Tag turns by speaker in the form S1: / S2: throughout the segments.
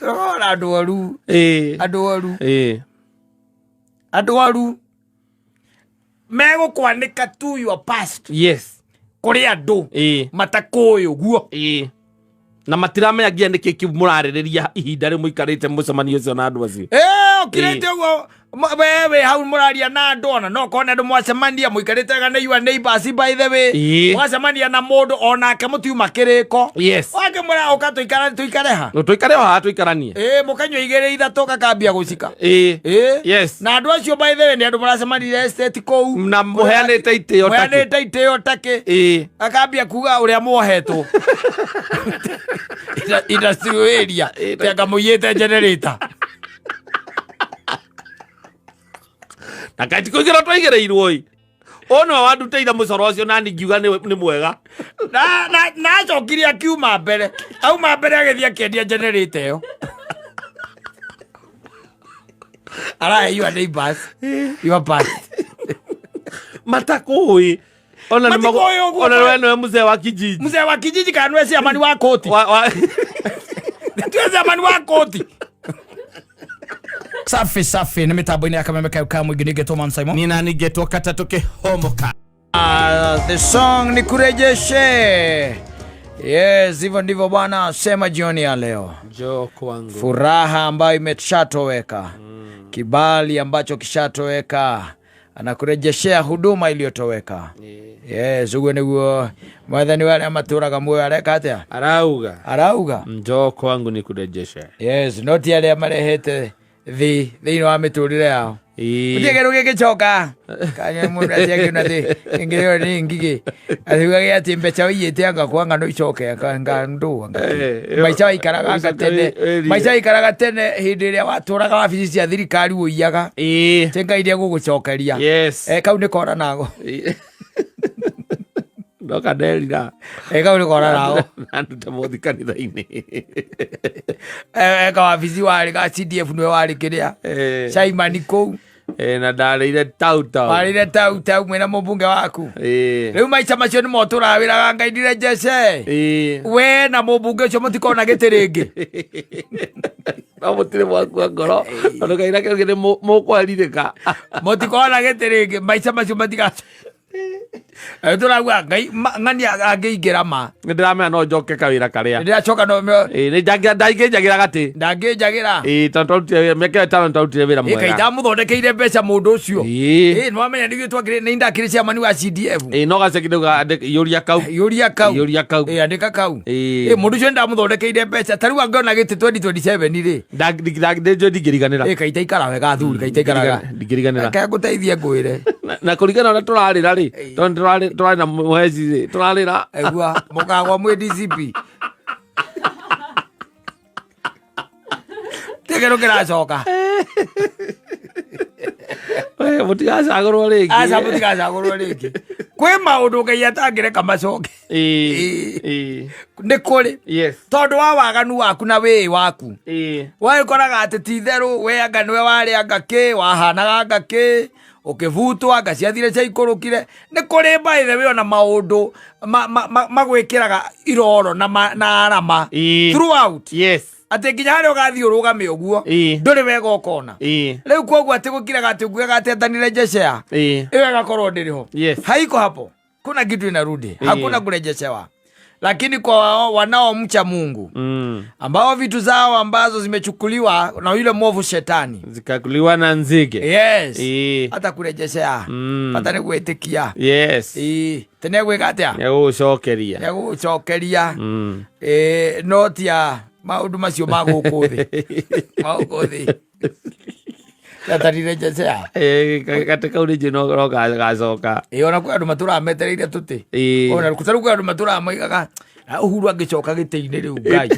S1: Tũrona andũ oru. Andũ oru. Andũ oru megũkwanĩka to your past. Kũrĩ andũ matakũĩ ũguo.
S2: Na matiramenya nginya nĩkĩ kĩu mũrarĩrĩria ihinda rĩu mũikarĩte mũcemanio ũcio na andũ acio.
S1: Ũkirĩte ũguo we wĩ hau mũraria na andũ, ona no korwo nĩ andũ mwacemania mũikarĩte wega na your neighbors, by the way. Mwacemania na mũndũ onake mũtiuma kĩrĩko. Wakĩmwĩra ũka tũikare, tũikare ha.
S2: No tũikare o haha tũikaranie.
S1: Mũkanyua igĩrĩ ithatũ gakambia gũcika. Na andũ acio, by the way, nĩ andũ mũracemanire estate kũu.
S2: Na mũheanĩte itĩo takĩ.
S1: Mũheanĩte itĩo takĩ. Akambia kuga ũrĩa muohetwo industrial area tanga mũiyĩte generator.
S2: Na kaĩ ti kũigĩrwo twaigĩrĩirwo ĩ, ũyũ nĩwe wandutĩire mũcoro ũcio nani ngiuga nĩ mwega.
S1: Na acokire akiuma mbere, auma mbere agĩthiĩ akĩendia generator ĩyo arahe your neighbors your past.
S2: Matakũĩ ona nĩ
S1: Matikũĩ ũguo.
S2: Ona we nĩwe mzee wa kijiji.
S1: Mzee wa kijiji kana nĩwe ciamani wa koti. Nĩwe ciamani wa koti. Safi safi, nĩ mĩtambo-inĩ ya Kameme kayo ka mũingĩ, nĩngetwo Man Simon.
S2: Nina ningetwo katatũ kĩhomoka.
S1: Ah, the song ni kurejeshe. Yes, hivyo ndivyo bwana sema jioni ya leo.
S2: Njoo kwangu.
S1: Furaha ambayo imeshatoweka, kibali ambacho kishatoweka, anakurejeshea huduma iliyotoweka. Yes, uguo niguo mwathani wa arĩa matũraga muoyo areka atĩa?
S2: Arauga.
S1: Arauga.
S2: Njoo kwangu nikurejeshe.
S1: Yes, no ti arĩa marehete thi thĩinĩ wa mĩtũrĩre yao. Gũtirĩ kĩndũ gĩngĩcoka kanya mũndũ atiakiona thĩ ĩngĩrĩo nĩ ngigĩ athiugage atĩ mbeca ũiyĩte anga kwanga no icoke anga ndũ anga maica waikaraga anga tene, maica waikaraga tene hĩndĩ ĩrĩa watũraga wabici cia thirikari ũiyaga ti Ngai nĩegũgũcokeria. Kau nĩ kora nago.
S2: Ndoka nderira.
S1: Kau nĩ kora nago.
S2: Na ndute mũthi kanitha-inĩ.
S1: Kawabici warĩ ga CDF nĩwe warĩ kĩrĩa Chaimani kũu.
S2: Na ndarĩire tau tau.
S1: Warĩire tau tau mwĩna mũmbunge waku. Rĩu maica macio nĩ motũraga wĩraga Ngai ndirejece. We na mũmbunge ũcio mũtikona gĩtĩ rĩngĩ.
S2: No mũtirĩ mwakua ngoro tondũ kaira kĩu nĩ mũkwerirĩka.
S1: Mũtikona gĩtĩ rĩngĩ, maica macio matigacoka. Tũrauga Ngai ng'ania angĩingĩra ma.
S2: Nĩ ndĩramenya no njoke kawĩra karĩa.
S1: Ndĩracoka no
S2: Ĩĩ, nĩ ndangĩnjagĩra gatĩ.
S1: Ndangĩnjagĩra.
S2: Ĩĩ, tondũ twarutire wĩra mĩaka ĩyo 5, twarutire wĩra
S1: Ĩ, Ngai
S2: mwega.
S1: Ndamũthondekeire mbeca mũndũ ũcio.
S2: Ĩĩ.
S1: Ĩ, nĩwamenya nĩguo twakĩrĩ nĩ ndakĩrĩ chairman wa CDF.
S2: Ĩĩ, no gaceki rĩu iyũria kau.
S1: Yũria kau.
S2: Iyũria kau.
S1: Ĩ, andĩka kau.
S2: Ĩĩ.
S1: Ĩ, mũndũ ũcio nĩndamũthondekeire mbeca, ta rĩu angĩona gĩtĩ 2027 rĩ.
S2: Ndĩnjũĩ ndingĩriganĩra.
S1: Ĩ, kaita ikara wega athuri, kaita ikara wega.
S2: Ndingĩriganĩra.
S1: Reke ngũteithie ngwĩre.
S2: Na kũringana ũrĩa tũrarĩra rĩ, tondũ tũrarĩ na mũheci rĩ, tũrarĩra.
S1: Aigua mũkagwa mwĩ DCP tigä kĩracoka.
S2: Mũtigacagũrwo rĩngĩ.
S1: Aca, mũtigacagũrwo rĩngĩ. Kwĩ maũndũ Ngai atangĩreka macoke. Nĩ kũrĩ tondũ wa waganu waku na wĩĩ waku wagĩkoraga atĩ ti itherũ we anga nĩwe warĩ anga kĩ wahanaga anga kĩ ũkĩbutwo anga ciathire ciaikũrũkire. Nĩ kũrĩ, by the way, ona maũndũ magwĩkĩraga iroro na arama throughout atĩ nginya harĩa ũgathiĩ ũrũgame ũguo ndũrĩ wega ũkona. Rĩu koguo atĩ gũkiraga atĩ ũkuaga atĩ atanirejeshea ĩyo ĩgakorwo ndĩrĩ ho. Haiko hapo, kuna kitu inarudi, hakuna kurejeshewa, lakini kwa wao wanaomcha Mungu ambao vitu zao ambazo zimechukuliwa na yule mwovu shetani
S2: zikakuliwa na nzige.
S1: Hata kurejeshea bata nĩ gwĩtĩkia. Tene gwĩka atĩa?
S2: Nĩegũgũcokeria.
S1: Nĩegũgũcokeria. No tia maũndũ macio ma gũkũ thĩ, ma gũkũ thĩ atanirejeshea.
S2: Gatĩ kau nĩnjũĩ no gacoka.
S1: Ĩ, ona kwĩ andũ matũraga metereire tũtĩ. Ona tarĩu kwĩ andũ matũraga moigaga, "Ah, Uhuru angĩcoka gĩtĩ-inĩ rĩu Ngai."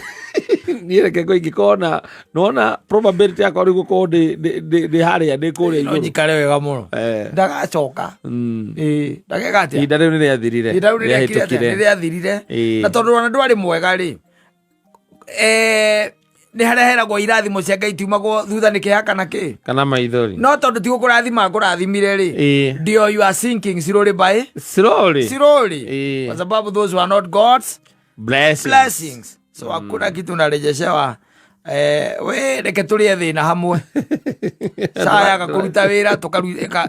S2: Niĩ reke ngũ ingĩkorwo nona probability yakwa rĩu gũkorwo ndĩ harĩa ndĩ kũrĩa
S1: no
S2: igũrũ.
S1: Njikare wega mũno. Ndagacoka. Ĩ, ndageka atĩa?
S2: Ihinda rĩu nĩ rĩathirire.
S1: Ihinda rĩu nĩrĩakire atĩa?
S2: Rĩahĩtũkire.
S1: Nĩrĩathirire. Na tondũ ona ndwarĩ mwega rĩ, nĩ harĩa heragwo irathimo cia Ngai tiumagwo thutha nĩ kĩeha kana kĩ
S2: kana maithori.
S1: No tondũ ti gũkũrathima ngũrathimire rĩ, ndio you are sinking slowly by
S2: slowly.
S1: Slowly. Kwa sababu those were not God's
S2: blessings.
S1: Blessings. So hakuna kitu unarejeshewa. We reke tũrĩe thĩna hamwe. Caya kũruta wĩra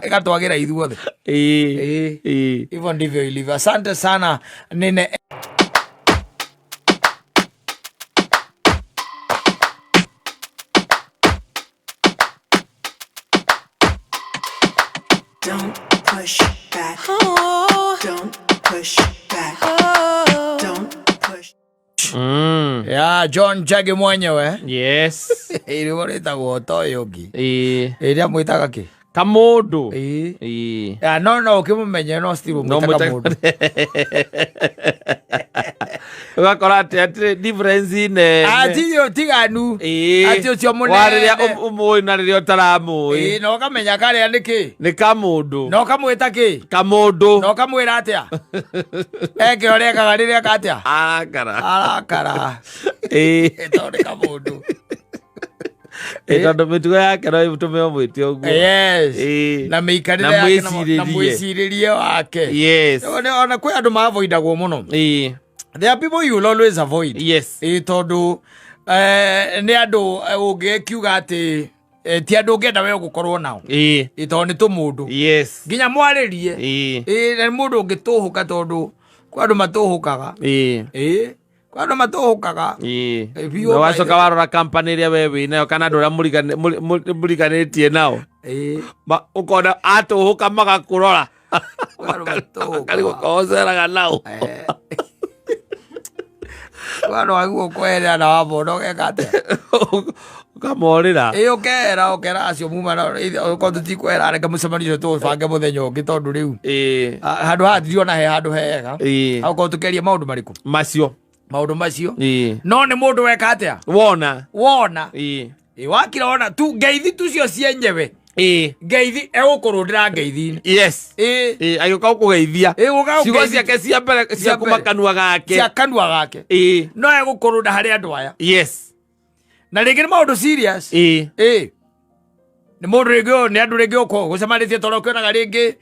S1: ĩgatwagĩra ithuothe.
S2: Ĩĩ.
S1: Hivyo ndivyo ilivyo. Asante sana nene.
S3: Don't push back. Don't push back. Don't push.
S1: Ya John Njagi mwenyewe.
S2: Yes.
S1: Ĩrĩo rĩtagwo ta ũyũ ũngĩ.
S2: Ĩĩ.
S1: Ĩrĩa mwĩtaga kĩ?
S2: Kamũndũ.
S1: Ĩĩ.
S2: Ĩĩ.
S1: Ya, no no ũkĩmũmenye no still
S2: No
S1: ũmwĩtaga
S2: mwĩta-
S1: mũndũ.
S2: Ũgakora atĩ atĩ difference nene.
S1: Atirĩ ũtiganu.
S2: Ĩĩ.
S1: Atĩ ũcio mũnene.
S2: Wa rĩrĩa ũmũĩ na rĩrĩa ũtaramũĩ.
S1: Ĩĩ, na ũkamenya karĩa nĩ kĩ.
S2: Nĩ kamũndũ.
S1: Na ũkamwĩta kĩ.
S2: Kamũndũ.
S1: Na ũkamwĩra atĩa. Eke ũrĩa ekaga rĩrĩa eka atĩa.
S2: Arakara.
S1: Arakara.
S2: Ĩĩ.
S1: Tondũ nĩ kamũndũ.
S2: Ĩĩ, tondũ mĩtugo yake no ĩtũme ũmwĩte ũguo.
S1: Yes.
S2: Ĩĩ.
S1: Na mĩikarĩre
S2: Na
S1: yake na
S2: mwĩcirĩrie.
S1: mwĩcirĩrie wake.
S2: Yes.
S1: Ona kwĩ andũ maavoidagwo mũno.
S2: Ĩĩ.
S1: There are people you will always avoid.
S2: Yes.
S1: Ĩĩ, tondũ nĩ andũ ũngĩkiuga atĩ ti andũ ũngĩenda we gũkorwo nao.
S2: Ĩĩ.
S1: Ĩĩ, tondũ nĩ tũmũndũ.
S2: Yes.
S1: Nginya mwarĩrie.
S2: Ĩĩ.
S1: Ĩĩ, na nĩ mũndũ ũngĩtũhũka tondũ kwĩ andũ matũhũkaga.
S2: Ĩĩ.
S1: Ĩĩ, kwĩ andũ matũhũkaga.
S2: Ĩĩ.
S1: Ĩĩ, biũ.
S2: Na wacoka warora company ĩrĩa we wĩ nayo kana andũ arĩa mũriganĩtie nao.
S1: Ĩĩ.
S2: Ũkona atũhũka magakũrora.
S1: Kwĩ andũ matũhũkaga.
S2: Makarigwo ũceraga nao.
S1: Kwĩ andũ agĩrĩirwo kweherera na wamona ũgeka atĩa?
S2: Ũkamorĩra.
S1: Ĩĩ, ũkehera ũkera acio muma nao, okorwo tũtikwehera reke mũcemanio ũcio tũũbange mũthenya ũngĩ tondũ rĩu
S2: Ĩĩ.
S1: Handũ haha ndirona he handũ hega.
S2: Ĩĩ.
S1: Okorwo tũkĩaria maũndũ marĩkũ?
S2: Macio.
S1: Maũndũ macio.
S2: Ĩĩ.
S1: No nĩ mũndũ weka atĩa?
S2: Wona.
S1: Wona.
S2: Ĩĩ.
S1: Ĩĩ, wakira wona tu ngeithi tu cio cienyewe.
S2: Ĩĩ.
S1: Ngeithi egũkũrũndĩra ngeithi-inĩ.
S2: Yes.
S1: Ĩĩ.
S2: Ĩĩ, agĩũka gũkũgeithia.
S1: Ĩĩ, gũka
S2: Ciugo
S1: gũkũgeithia.
S2: ciake cia mbere cia
S1: Cia
S2: kuma
S1: mbere.
S2: kanua gake.
S1: Cia kanua gake.
S2: Ĩĩ.
S1: No egũkũrũnda harĩ andũ aya.
S2: Yes.
S1: Na rĩngĩ nĩ maũndũ serious.
S2: Ĩĩ.
S1: Ĩĩ. Nĩ mũndũ rĩngĩ ũyũ, nĩ andũ rĩngĩ ũko gũcemanĩtie tondũ ũkĩonaga rĩngĩ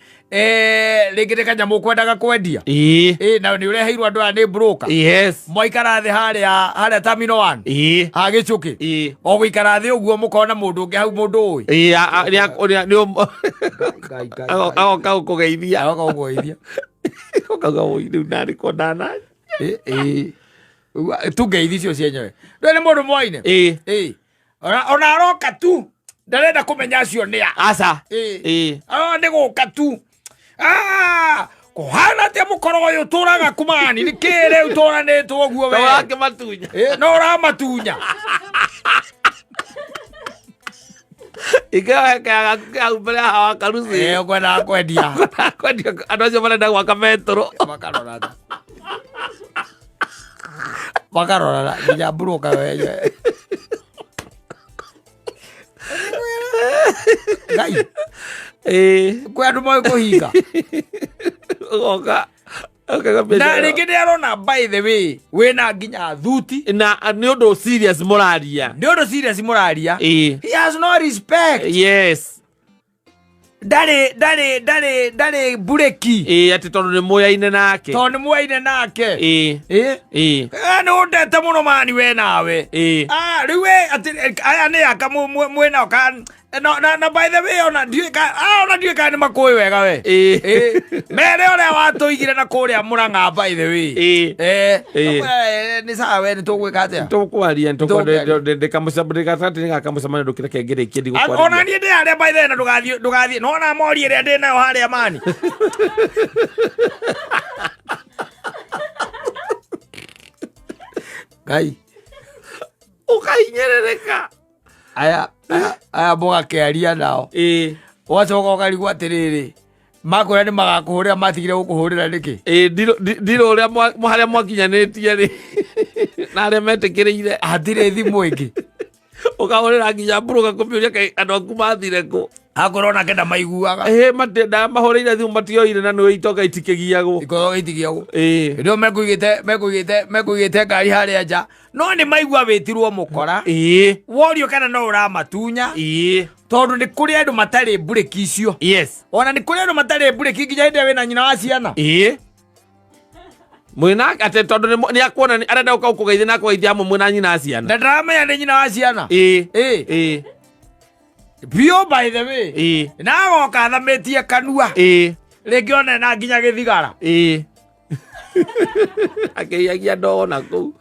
S1: rĩngĩ nĩ kanyamũ ũkwendaga kwendia.
S2: Ĩĩ.
S1: Ĩĩ, na nĩ ũreheirwo andũ aya nĩ broker.
S2: Yes.
S1: Mwaikara thĩ harĩa Terminal 1.
S2: Ĩĩ.
S1: Ha Gĩchũkĩ.
S2: Ĩĩ.
S1: O gũikara thĩ ũguo mũkona mũndũ ũngĩ hau mũndũ ũĩ.
S2: Ĩĩ, nĩ nĩ nĩ
S1: Ngai, Ngai,
S2: agoka gũkũgeithia.
S1: Agoka gũkũgeithia.
S2: Ũkauga, "Woi, rĩu narĩ ko ndana."
S1: Ĩĩ, ĩĩ. Ũguo, tu ngeithi icio cienyewe. Ndũĩ nĩ mũndũ mwaine?
S2: Ĩĩ.
S1: Ĩĩ. Ona aroka tu ndarenda kũmenya acio nĩ a.
S2: Aca.
S1: Ĩĩ.
S2: Ĩĩ.
S1: Arona nĩ gũka tu. Kũhana atĩa mũkoro ũyũ ũtũraga kumani? Nĩ kĩĩ rĩu tũranĩtwo ũguo we?
S2: No ũrakĩmatunya.
S1: Ĩĩ, no ũramatunya.
S2: Ingĩoya kaya gaku kĩa hau mbere haha wa karuci.
S1: Ĩĩ, ũkwendaga kwendia.
S2: Kwendia andũ acio marenda gwaka betũrũ.
S1: Makarorana. Makarorana nginya mburuka wenyewe. Ngai,
S2: Ĩĩ.
S1: kwĩ andũ moĩ kũhinga.
S2: Ũgoka. Ũkaiga
S1: Na
S2: biacara.
S1: rĩngĩ nĩ arona by the way wĩna nginya thuti.
S2: Na nĩ ũndũ serious mũraria.
S1: Nĩ ũndũ serious mũraria.
S2: Ĩĩ.
S1: He has no respect.
S2: Yes.
S1: Ndarĩ ndarĩ ndarĩ ndarĩ mburĩki.
S2: Ĩĩ, atĩ tondũ nĩ mũyaine nake.
S1: Tondũ nĩ mũyaine nake.
S2: Ĩĩ.
S1: Ĩĩ.
S2: Ĩĩ.
S1: Nĩ ũndete mũno mani we nawe.
S2: Ĩĩ.
S1: Rĩu we atĩ aya nĩ aka mwĩnao ka no, na by the way ona ndiũĩ ka ona ndiũĩ kana nĩ makũĩ wega we.
S2: Ĩĩ.
S1: Ĩĩ. Mere ũrĩa watũigire na kũrĩa Mũrang'a by the way.
S2: Ĩĩ. Ĩĩ.
S1: Nĩ sawa we nĩ tũgwĩka atĩa?
S2: Tũkwaria,
S1: Tũkwaria.
S2: ndĩkamũcemanio ndũkĩreke ngĩrĩkie ndigũkwarĩria.
S1: Ona niĩ ndĩ harĩa by the way na ndũgathiĩ ndũgathiĩ nona mori ĩrĩa ndĩ nayo harĩa mani. Ngai.
S2: Ũkahinyĩrĩrĩka.
S1: Aya aya mũgakĩaria nao.
S2: Ĩĩ.
S1: Ũgacoka ũkarigwo atĩrĩrĩ, makwĩra nĩ magakũhũrĩra matigire gũkũhũrĩra nĩkĩ?
S2: Ĩĩ, ndirũ ũrĩa harĩa mwakinyanĩtie rĩ, na arĩa metĩkĩrĩire.
S1: Hatirĩ thimũ ĩngĩ.
S2: Ũkahũrĩra nginya mburũka kũmĩũria kaĩ andũ aku mathire kũ.
S1: Akorwo onake ndamaiguaga.
S2: Ĩĩ, ndamahũrĩire thimũ matioire na nĩ itonga itikĩgiagwo.
S1: Itonga itikĩgiagwo.
S2: Ĩĩ.
S1: Hĩndĩ ĩyo mekũigĩte ngari harĩa nja. No nĩ maigua wĩtirwo mũkora.
S2: Ĩĩ.
S1: Worio kana no ũramatunya.
S2: Ĩĩ.
S1: Tondũ nĩ kũrĩ andũ matarĩ mburĩki icio.
S2: Yes.
S1: Ona nĩ kũrĩ andũ matarĩ mburĩki nginya hĩndĩ ĩrĩa wĩna nyina wa ciana.
S2: Ĩĩ. Mwĩna atĩ tondũ nĩ akuona arenda gũka gũkũgeithia na akũgeithia hamwe mwĩna nyina wa ciana.
S1: Na ndaramenya nĩ nyina wa ciana.
S2: Ĩĩ.
S1: Ĩĩ.
S2: Ĩĩ.
S1: Biũ, by the way.
S2: Ĩĩ.
S1: Na agoka athamĩtie kanua.
S2: Ĩĩ.
S1: Rĩngĩ one na nginya gĩthigara.
S2: Ĩĩ. Akĩiyagia ndogo na kũu.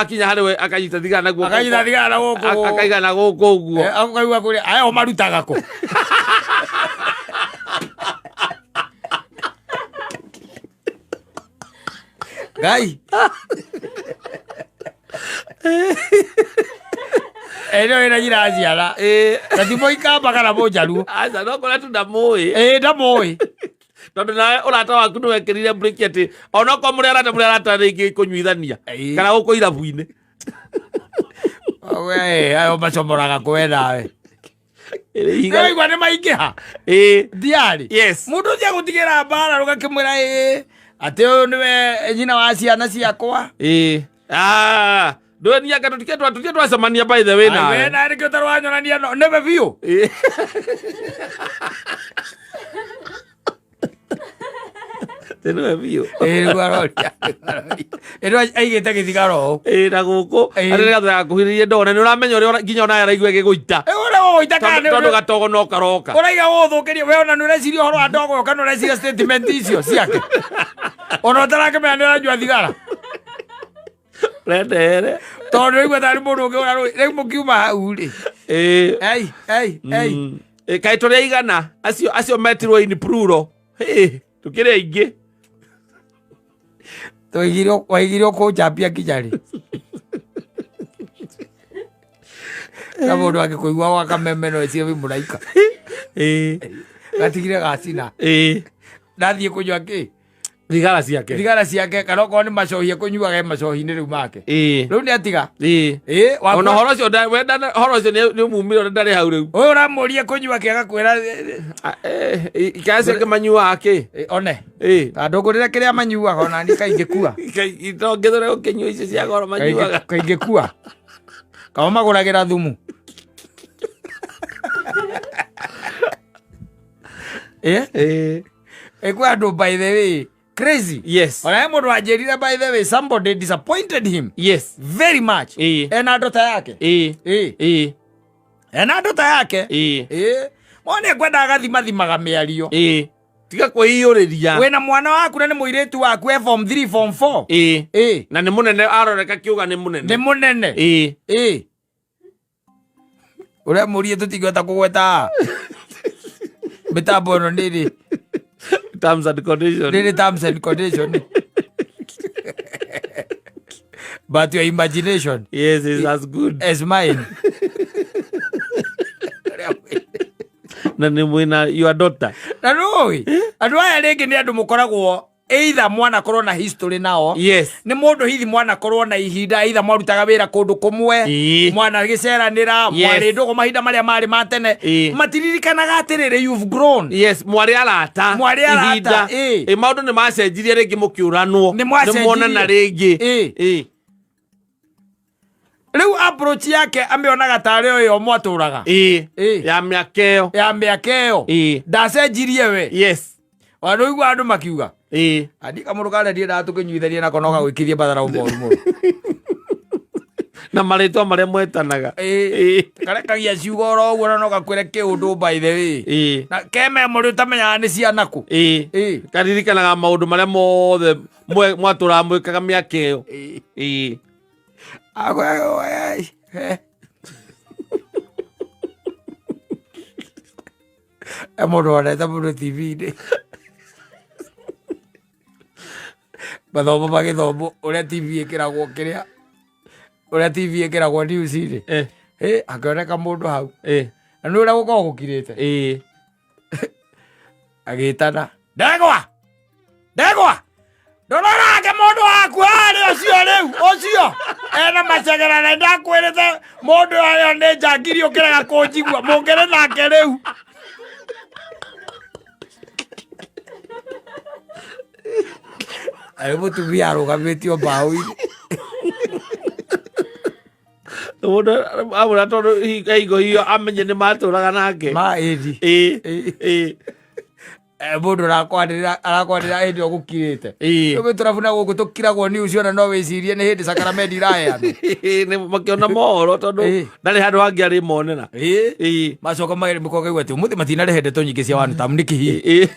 S2: Akinya harĩ we akanyita thigara na guoko.
S1: Akanyita thigara na gũkũ.
S2: Akaiga na gũkũ ũguo.
S1: Akaigua kũrĩa aya o marutaga kũ. Ngai. Ĩno ĩna nyina wa ciana. Na ti mũikamba kana mũnjaruo.
S2: Aca no kũrĩa tu ndamũĩ.
S1: Ĩĩ, ndamũĩ.
S2: Tondũ nawe ũrata waku nĩ wekĩrire breki atĩ onokorwo mũrĩ arata, mũrĩ arata rĩngĩ kũnyuithania kana gũkũ irabu-inĩ.
S1: We, ayo macomoraga kwe nawe.
S2: Ĩrĩ ihiga.
S1: Nĩwaigua nĩ maingĩha.
S2: Ĩĩ.
S1: Ndiarĩ.
S2: Yes.
S1: Mũndũ ũcio agũtigĩra mbara rũgakĩmwĩra ĩĩ atĩ ũyũ nĩwe nyina wa ciana ciakwa.
S2: Ĩĩ. Ah, ndũĩ niĩ anga tũtige twacemania by the way
S1: Ai,
S2: nawe.
S1: we nawe nĩkĩo ũtarĩ wanyonania no nĩwe biũ.
S2: Ĩĩ. Nĩwe biũ.
S1: Ĩĩ, nĩguo aroria. Ĩno aigĩte gĩthigaro ũũ.
S2: Ĩĩ, na gũkũ.
S1: Ĩĩ.
S2: Arĩ nĩgathakuhĩrĩrie ndona nĩ ũramenya ũrĩa nginya onawe araigua ĩgĩgũita.
S1: Ĩ, ũrĩa ũgũita kana
S2: Tondũ gatogo no karoka.
S1: Ũraiga gũgũthũkĩria we ona nĩ ũreciria ũhoro wa ndogo kana ũreciria statement icio ciake. Ona ũtarakĩmenya nĩ ũranyua thigara.
S2: Rendere.
S1: Tondũ ũraigua tarĩ mũndũ ũngĩ ũrarũĩ. Rĩu mũkiuma hau rĩ.
S2: Ĩĩ.
S1: Ei, ei, ei.
S2: Ĩ, kaĩ tũrĩ aigana acio metirwo in plural. Ĩ, tũkĩrĩ aingĩ.
S1: Twaigire, waigire ũkũnjambia nginya rĩ? Na mũndũ angĩkũigua gwa kameme no ecirie wĩ mũraika.
S2: Ĩĩ.
S1: Gatigire gacina.
S2: Ĩĩ.
S1: Ndathiĩ kũnyua kĩ?
S2: Thigara ciake.
S1: Thigara ciake kana okorwo nĩ macohi ekũnyuaga e macohi-inĩ rĩu make.
S2: Ĩĩ.
S1: Rĩu nĩ atiga.
S2: Ĩĩ.
S1: Ĩĩ, waku-
S2: Ona ũhoro ũcio we ũhoro ũcio nĩ ũmumire ũrĩa ndarĩ hau rĩu.
S1: Ũyũ ũramũria kũnyua kĩ agakwĩra,
S2: Ikaya ciake manyuaga kĩ?
S1: One.
S2: Ĩĩ.
S1: Ta ndũngũrĩre kĩrĩa manyuaga ona niĩ kaingĩkua.
S2: No ngĩthũre gũkĩnyua icio cia goro manyuaga.
S1: Kaingĩkua. Kaba magũragĩra thumu. Ĩĩ?
S2: Ĩĩ.
S1: Ĩ, kwĩ andũ by the way crazy.
S2: Yes.
S1: Ona he mũndũ wanjĩrire, by the way, somebody disappointed him
S2: Yes.
S1: very much.
S2: Ĩĩ.
S1: Ena ndota yake.
S2: Ĩĩ.
S1: Ĩĩ.
S2: Ĩĩ.
S1: Ena ndota yake.
S2: Ĩĩ.
S1: Ĩĩ. Mone ngwendaga gathimathimaga mĩario.
S2: Ĩĩ. Tiga kwĩiyũrĩria.
S1: Wĩna mwana waku na nĩ mũirĩtu waku e form 3, form 4.
S2: Ĩĩ.
S1: Ĩĩ.
S2: Na nĩ mũnene aroreka kiuga nĩ mũnene.
S1: Nĩ mũnene.
S2: Ĩĩ.
S1: Ĩĩ. Ũrĩa mũrie tũtingĩhota kũgweta mĩtambo ĩno nĩrĩ
S2: Terms and conditions.
S1: Nĩrĩ terms and condition. But your imagination
S2: Yes, is as good
S1: as mine.
S2: Na nĩ mwĩna your daughter.
S1: Na nũĩ andũ aya rĩngĩ nĩ andũ mũkoragwo either mwanakorwo na history nao.
S2: Yes.
S1: Nĩ mũndũ hihi mwanakorwo na ihinda, either mwarutaga wĩra kũndũ kũmwe, mwanagĩceranĩra, mwarĩ ndũgũ mahinda marĩa marĩ ma tene. Matiririkanaga atĩrĩrĩ, you've grown.
S2: Yes, mwarĩ arata.
S1: Mwarĩ arata,
S2: Ihinda.
S1: ĩĩ.
S2: Ĩ, maũndũ nĩ macenjirie rĩngĩ mũkĩũranwo.
S1: Nĩ mwacenjirie.
S2: Nĩ muonana rĩngĩ.
S1: Ĩĩ.
S2: Ĩĩ.
S1: Rĩu approach yake amĩonaga tarĩ o ĩyo mwatũraga.
S2: Ĩĩ.
S1: Ĩĩ.
S2: Ya mĩaka ĩyo.
S1: Ya mĩaka ĩyo.
S2: Ĩĩ.
S1: Ndacenjirie we.
S2: Yes.
S1: Wanũigua andũ makiuga
S2: Ĩĩ.
S1: Andi kamũndũ karĩa ndiendaga tũkĩnyuithanie nako no gagwĩkithie matharaũ moru mũno.
S2: Na marĩtwa marĩa mwetanaga.
S1: Ĩĩ.
S2: Ĩĩ.
S1: Karekagia ciugo oro ũguo na no gakwĩre kĩũndũ, by the way.
S2: Ĩĩ.
S1: Na ke memory ũtamenyaga nĩ cianaku.
S2: Ĩĩ.
S1: Ĩĩ.
S2: Karirikanaga maũndũ marĩa mothe mwatũraga mwĩkaga mĩaka ĩyo.
S1: Ĩĩ.
S2: Ĩĩ.
S1: E mũndũ wonete mũndũ TV-inĩ mathomo magĩthomwo ũrĩa TV ĩkĩragwo, kĩrĩa ũrĩa TV ĩkĩragwo news-inĩ. Akĩoneka mũndũ hau na nĩ ũrĩa gũkoragwo gũkirĩte. Agĩtana, "Ndegwa, ndegwa, ndororake mũndũ waku harĩa ũcio rĩu ũcio ena macegera na ndakwĩrĩte mũndũ ũyũ nĩ njangiri ũkĩrega kũnjigua mũngĩrĩ nake rĩu." Arĩ mũtumia arũgamĩtio mbaũ-inĩ.
S2: Mũndũ amũra tondũ hingo hiyo amenye nĩ matũraga nake.
S1: Ma ĩthi.
S2: Ĩĩ.
S1: Ĩĩ.
S2: Ĩĩ.
S1: Mũndũ arakwarĩra arakwarĩra hĩndĩ ĩyo gũkirĩte.
S2: Ĩĩ.
S1: Rĩu tũrabu na gũkũ tũkiragwo news ona no wĩcirie nĩ hĩndĩ sakaramenti iraheanwo.
S2: Nĩ makĩona mohoro tondũ
S1: Ĩĩ.
S2: ndarĩ handũ hangĩ arĩ monera.
S1: Ĩĩ.
S2: Ĩĩ.
S1: Macoka makoigua atĩ ũmũthĩ matinarehe ndeto nyingĩ cia one term nĩkĩ hihi?
S2: Ĩĩ.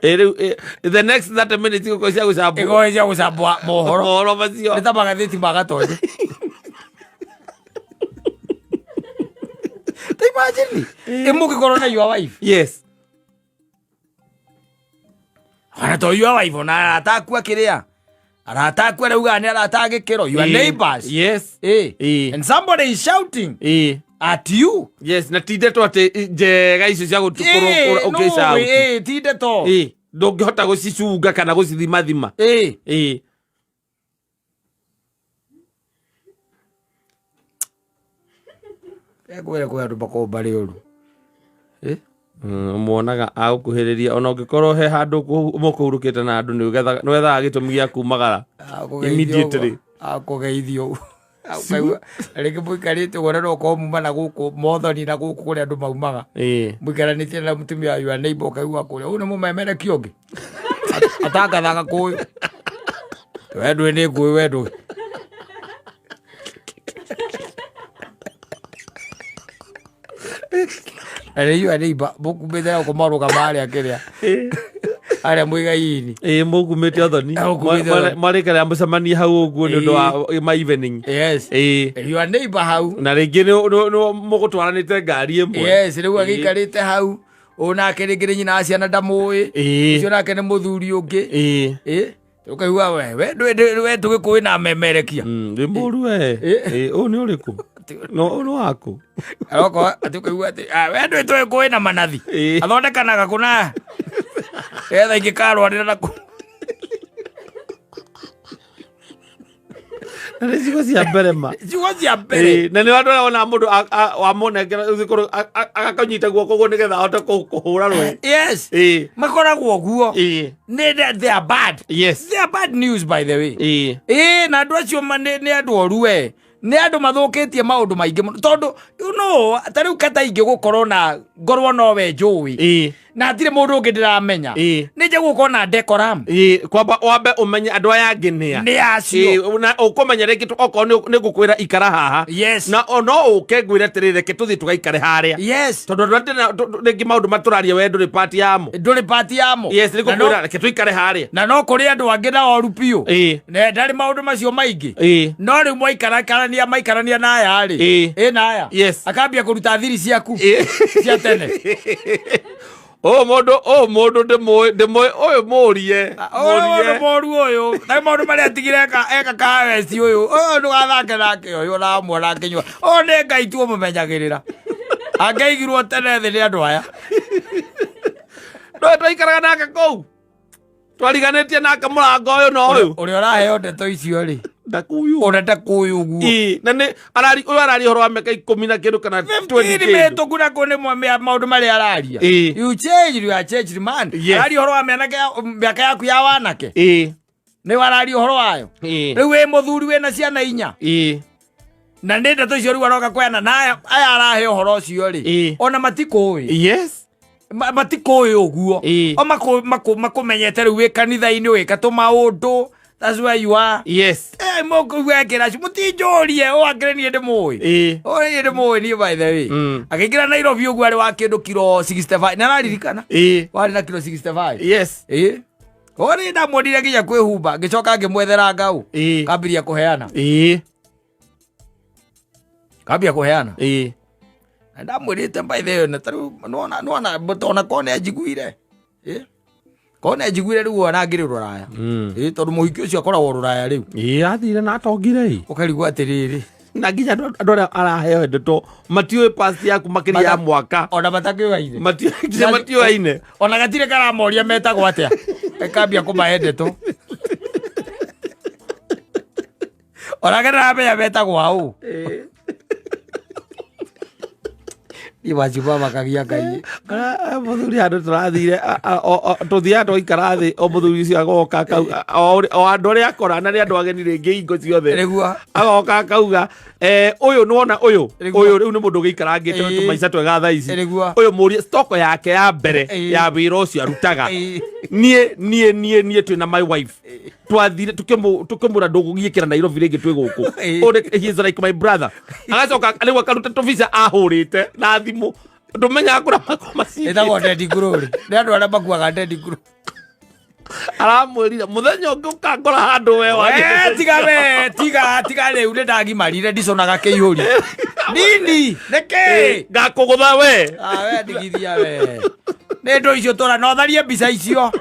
S2: Ĩĩ, rĩu ĩ, the next 30 minutes igũkorwo cia gũcambwo
S1: Ĩgũkorwo cia gũcambwa mohoro.
S2: mohoro macio.
S1: Nĩ ta magathĩti ma gatonye. Ta imagine. Ĩ mũngĩkorwo na your wife.
S2: Yes.
S1: Ona to your wife ona arata aku akĩrĩa. Arata aku arauga nĩ arata a gĩkĩro. Your
S2: Ĩĩ.
S1: neighbors.
S2: Yes.
S1: Ĩ.
S2: Ĩĩ.
S1: And somebody is shouting
S2: Ĩĩ.
S1: at you.
S2: Yes, na ti ndeto atĩ njega icio cia gũkorwo
S1: Ĩ, no,
S2: ũkĩcaũti.
S1: ĩ, ti ndeto.
S2: Ĩĩ, ndũngĩhota gũcicunga kana gũcithimathima.
S1: Ĩ.
S2: Ĩĩ.
S1: Ekwĩra kwĩ andũ makoragwo marĩ oru. Ĩ?
S2: Muonaga agũkuhĩrĩria ona ũngĩkorwo he handũ mũkũhurũkĩte na andũ nĩ wethaga gĩtũmi gĩa kumagara
S1: Akũgeithia
S2: immediately.
S1: ũguo. Akũgeithia ũguo. Ũkaigua rĩngĩ mũikarĩte ũguo na no ũkorwo muma na gũkũ mothoni na gũkũ kũrĩa andũ maumaga.
S2: Ĩĩ.
S1: Mũikaranĩtie na mũtumia wa your neighbor ũkaigua kũrĩa ũyũ nĩ mũmemerekia ũngĩ. Atangathaga kũĩ. We ndũĩ nĩ ngũĩ we ndũĩ. Na nĩ your neighbor mũkumĩte na gũkũ marũgama harĩa kĩrĩa harĩa mũigai-inĩ.
S2: Ĩĩ mũkumĩte ũthoni.
S1: Mũkumĩte ũthoni.
S2: Mwarĩkĩra mũcemanie hau ũguo nĩ ũndũ wa ma evening.
S1: Yes.
S2: Ĩĩ.
S1: Your neighbor hau.
S2: Na rĩngĩ nĩ mũgũtwaranĩte ngari ĩmwe.
S1: Yes, rĩu agĩikarĩte hau ũyũ nake rĩngĩ nĩ nyina wa ciana ndamũĩ.
S2: Ĩĩ.
S1: Ũcio nake nĩ mũthuri ũngĩ.
S2: Ĩĩ.
S1: Ĩ. Ũkaigua we we we tũgĩkũĩ na memerekia.
S2: Wĩ mũru we.
S1: Ĩĩ.
S2: Ĩĩ, ũyũ nĩ ũrĩkũ? No ũyũ nĩ waku.
S1: Arokorwo atĩ ũkaigua atĩ "Ah, we ndũĩ tũgĩkũĩ na manathi.
S2: Ĩĩ.
S1: Athondekanaga kũna. Getha ingĩkarwarĩra na kũ.
S2: Na nĩ ciugo cia mbere ma.
S1: Ciugo cia mbere.
S2: Ĩĩ, na nĩ andũ arĩa wonaga mũndũ wamũnengera ũgĩkorwo agakũnyita guoko ũguo nĩgetha ahote kũhũra rũĩ.
S1: Yes.
S2: Ĩĩ.
S1: Makoragwo ũguo.
S2: Ĩĩ.
S1: Nĩ they are bad.
S2: Yes.
S1: They are bad news by the way.
S2: Ĩĩ.
S1: Ĩĩ na andũ acio nĩ andũ oru we. Nĩ andũ mathũkĩtie maũndũ maingĩ mũno tondũ you know ta rĩu kata ingĩ gũkorwo na ngorwo no we njũĩ
S2: Ĩĩ.
S1: na hatirĩ mũndũ ũngĩ ndĩramenya
S2: Ĩĩ.
S1: nĩ nje gũkorwo na decorum
S2: Ĩĩ, kwamba wambe ũmenye andũ aya angĩ nĩa.
S1: Nĩ acio.
S2: Ĩĩ, na ũkũmenya rĩngĩ okorwo nĩ ngũkwĩra ikara haha.
S1: Yes.
S2: Na no ũke ngwĩre atĩrĩrĩ reke tũthiĩ tũgaikare harĩa.
S1: Yes.
S2: Tondũ andũ arĩa rĩngĩ maũndũ matũraria we ndũrĩ part yamo.
S1: Ndũrĩ part yamo.
S2: Yes, nĩ
S1: Na no-
S2: ngũkwĩra reke tũikare harĩa.
S1: Na no kũrĩ andũ angĩ na oru biũ.
S2: Ĩĩ.
S1: Na ndarĩ maũndũ macio maingĩ.
S2: Ĩĩ.
S1: No rĩu mwaikarakarania maikarania na aya rĩ.
S2: Ĩĩ.
S1: Ĩ na aya.
S2: Yes.
S1: Akambia kũruta thiri ciaku.
S2: Ĩĩ.
S1: Cia tene.
S2: Ũyũ mũndũ ũyũ mũndũ ndĩmũĩ ndĩmũĩ ũyũ mũrie.
S1: Ũyũ mũndũ mũru ũyũ. Na maũndũ marĩa atigire eka eka kaweci ũyũ. Ũyũ ndũgathake nake ũyũ ũramuona akĩnyua. Ũyũ nĩ Ngai tu ũmũmenyagĩrĩra. Angĩaigirwo tene thĩ nĩ andũ aya.
S2: Ndũĩ twaikaraga nake kũu. Twariganĩtie nake mũrango ũyũ na ũyũ.
S1: Ũrĩa ũraheo ndeto icio rĩ.
S2: Ndakuyu.
S1: Ũrĩa ndakũĩ ũguo.
S2: Ĩĩ, na nĩ arari ũyũ araria ũhoro wa mĩaka ikũmi na kĩndũ kana 20
S1: 20
S2: kĩndũ.
S1: mĩhĩtũku na kũ nĩ maũndũ marĩa araria.
S2: Ĩĩ.
S1: You change, you are changed man.
S2: Yes.
S1: Araria ũhoro wa mĩaka yaku ya wanake.
S2: Ĩĩ.
S1: Nĩ araria ũhoro wayo.
S2: Ĩĩ.
S1: Rĩu wĩ mũthuri wĩna ciana inya.
S2: Ĩĩ.
S1: Na nĩ ndeto icio rĩu aroka kweana na aya arahe ũhoro ũcio rĩ.
S2: Ĩĩ.
S1: Ona matikũĩ.
S2: Yes.
S1: Matikũĩ ũguo.
S2: Ĩĩ.
S1: O makũmenyete rĩu wĩ kanitha-inĩ wĩka tũmaũndũ. That's where you are.
S2: Yes.
S1: Mũkũigua ekĩra acio, mũtinjũrie, ũũ akĩrĩ niĩ ndĩmũĩ.
S2: Ĩĩ.
S1: Ũũ niĩ ndĩmũĩ niĩ by the way. Akĩingĩra Nairobi ũguo arĩ wa kĩndũ kiro 65. Nĩ araririkana?
S2: Ĩĩ.
S1: Warĩ na kiro 65.
S2: Yes.
S1: Ĩĩ. Ũũ niĩ ndamuonire nginya kwĩhumba, ngĩcoka ngĩmwethera ngau.
S2: Ĩĩ.
S1: Kambĩrĩria kũheana.
S2: Ĩĩ.
S1: Kambia kũheana.
S2: Ĩĩ.
S1: Na ndamwĩrĩte by the way, na tarĩu nĩwona, nĩwona, tona korwo nĩ anjiguire. Ĩĩ. Korwo nĩ anjiguire rĩu ona angĩrĩ rũraya. Ĩĩ, tondũ mũhiki ũcio akoragwo rũraya rĩu.
S2: Ĩĩ, athire na atongire ĩ.
S1: Ũkarigwo atĩrĩrĩ.
S2: Na nginya andũ arĩa araheo ndeto matiũĩ past yaku makĩria ya mwaka.
S1: Ona matakĩũaine.
S2: Nginya matiũaine.
S1: Ona gatirĩ karamoria metagwo atĩa. Kambia kũmahe ndeto. Ona ke ndaramenya metagwo aũ. Niĩ macio mamakagia Ngai.
S2: Mũthuri handũ tũrathire tũthiaga twaikara thĩ o mũthuri ũcio agoka akauga o andũ arĩa akora na nĩ andũ ageni rĩngĩ hingo ciothe.
S1: Nĩguo.
S2: Agoka akauga ũyũ nĩwona ũyũ
S1: Nĩguo.
S2: Ũyũ rĩu nĩ mũndũ ũgĩikarangĩte
S1: Ĩĩ.
S2: tũmaica twega thaa ici.
S1: Nĩguo.
S2: Ũyũ mũrie stoko yake ya mbere
S1: Ĩĩ.
S2: ya wĩra ũcio arutaga.
S1: Ĩĩ.
S2: Niĩ niĩ niĩ niĩ twĩna my wife twathire tukĩmwĩra ndũgũgiĩkĩra Nairobi rĩngĩ twĩ gũkũ.
S1: Ĩĩ.
S2: Ũyũ he is like my brother. Agacoka rĩu akaruta tũbica ahũrĩte na thimũ ndũmenyaga kũrĩa makoma
S1: Ĩtagwo Dead Glory. Nĩ andũ arĩa makuaga Dead Glory.
S2: Aramwĩrire mũthenya ũngĩ ũkangora handũ we
S1: We, tiga we, tiga tiga rĩu nĩ ndagimarire ndiconaga kĩihũri. Nini, nĩkĩ?
S2: Ngakũgũtha we.
S1: Ah, we ndigithia we. Nĩ ndũ icio tũra no tharie mbica icio.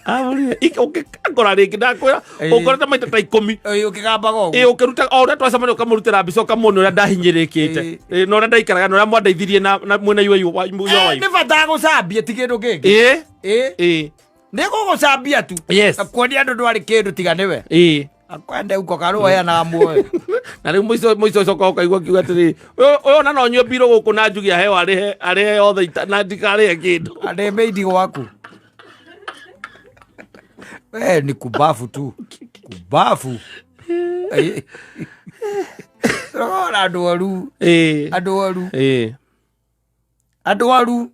S2: Amwĩrire ũngĩkangora rĩngĩ ndakwĩra
S1: Ĩĩ.
S2: ũngorete maita ta 10.
S1: Ĩĩ, ũkĩgambaga
S2: Ĩ
S1: ũguo.
S2: ũkĩruta o ũrĩa twacemania ũkamũrutĩra mbica ũkamuonia ũrĩa ndahinyĩrĩkĩte.
S1: Ĩĩ.
S2: Ĩ, na ũrĩa ndaikaraga na ũrĩa mwandeithirie na mwĩna your
S1: Eh,
S2: wife.
S1: Nĩ bata gũcambia ti kĩndũ kĩngĩ.
S2: Ĩ
S1: Ĩ,
S2: ĩ
S1: nĩ gũgũcambia tu.
S2: Yes.
S1: Na kuonia andũ ndwarĩ kĩndũ tiga nĩwe.
S2: Ĩ.
S1: Akwende uko karũa heanaga muoyo.
S2: Na rĩu mũico mũico ũcoka ũkaigua akiuga atĩrĩ ũyũ ũyũ ona no nyue mbirũ gũkũ na njuge aheo arĩhe arĩhe yothe na ndikarĩhe kĩndũ.
S1: Andĩ meidi gwaku. We ni kubafu tu. Kubafu. Tũrona andũ aru.
S2: Ĩ.
S1: Andũ aru.
S2: Ĩ.
S1: Andũ aru.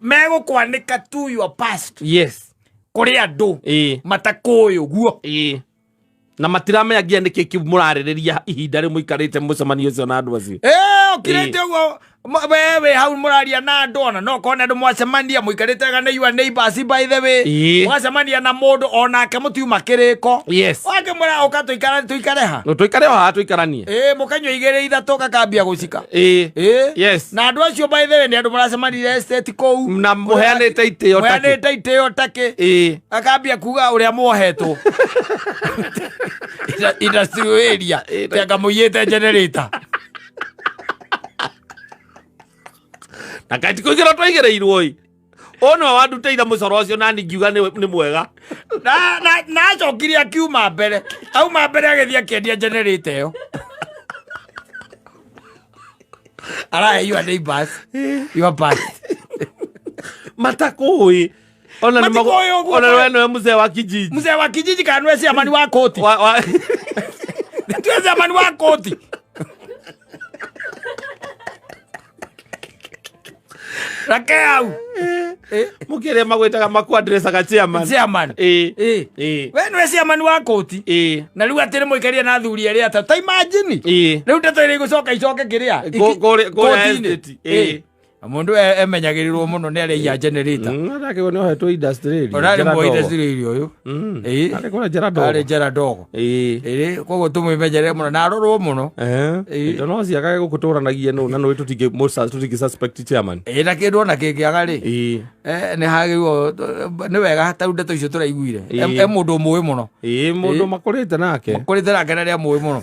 S1: Megũkwanĩka tu your past.
S2: Yes.
S1: Kũrĩ andũ
S2: Ĩ.
S1: matakũĩ ũguo.
S2: Ĩ. Na matiramenya nginya nĩkĩ kĩu mũrarĩrĩria ihinda rĩu mũikarĩte mũcemanio ũcio na andũ acio.
S1: Ĩ, ũkirĩte ũguo we wĩ hau mũraria na andũ ona no korwo nĩ andũ mwacemania mũikarĩte wega nĩ your neighbors by the way.
S2: Ĩ.
S1: Mwacemania na mũndũ onake mũtiuma kĩrĩko.
S2: Yes.
S1: Wakĩmwĩra ũka tũikare tũikare ha.
S2: No tũikare o haha tũikaranie.
S1: Ĩ, mũkanyua igĩrĩ ithatũ gakambia gũcika.
S2: Ĩ.
S1: Ĩ.
S2: Yes.
S1: Na andũ acio by the way nĩ andũ mũracemanire estate kũu.
S2: Na mũheanĩte itĩo takĩ.
S1: Mũheanĩte itĩo takĩ.
S2: Ĩ.
S1: Akambia kuga ũrĩa muohetwo. Industrial area. Tanga mũiyĩte generator.
S2: Na kaĩ ti kũigĩrwo twaigĩrĩirwo ĩ. Ũyũ nĩwe wandutĩire mũcoro ũcio nani ngiuga nĩ mwega.
S1: Na acokire akiuma mbere. Auma mbere agĩthiĩ akĩendia generator ĩyo. Arahe your neighbors. Your past.
S2: Matakũĩ. Ona nĩ
S1: Matikũĩ ũguo.
S2: Ona we nĩwe mzee wa kijiji.
S1: Mzee wa kijiji kana nĩwe chairman wa koti. Nĩwe chairman wa koti. Reke hau.
S2: Mũkĩrĩa magwĩtaga makuandressaga chairman.
S1: Chairman.
S2: Ĩ.
S1: Ĩ.
S2: Ĩ.
S1: We nĩwe chairman wa koti.
S2: Ĩ.
S1: Na rĩu atĩ nĩ mũikaria na athuri erĩ atatũ. Ta imagine.
S2: Ĩ.
S1: Rĩu ndeto ĩrĩa igũcoka icoke kĩrĩa.
S2: Kũrĩa
S1: Koti-inĩ.
S2: estate. Ĩ.
S1: Ĩ. Mũndũ emenyagĩrĩrwo mũno nĩ arĩa iya generator.
S2: Arakĩgwo nĩ ohetwo industry area.
S1: Ona arĩ
S2: Njera
S1: mwa
S2: ndogo.
S1: industry area ũyũ. Ĩ.
S2: Arĩ kũrĩa njera ndogo.
S1: Arĩ njera ndogo.
S2: Ĩ.
S1: Ĩ, koguo tũmwĩmenyerere mũno na arorwo mũno. Ĩ.
S2: Indo no ciagage gũkũ tũranagie nũ na nũ tũtingĩ suspect chairman.
S1: Ĩ, na kĩndũ ona kĩngĩaga rĩ.
S2: Ĩ.
S1: Nĩ hagĩrĩirwo nĩ wega ta rĩu ndeto icio tũraiguire.
S2: Ĩ.
S1: E mũndũ mũĩ mũno.
S2: Ĩ, mũndũ makũrĩte nake.
S1: Makũrĩte nake na rĩa mũĩ mũno.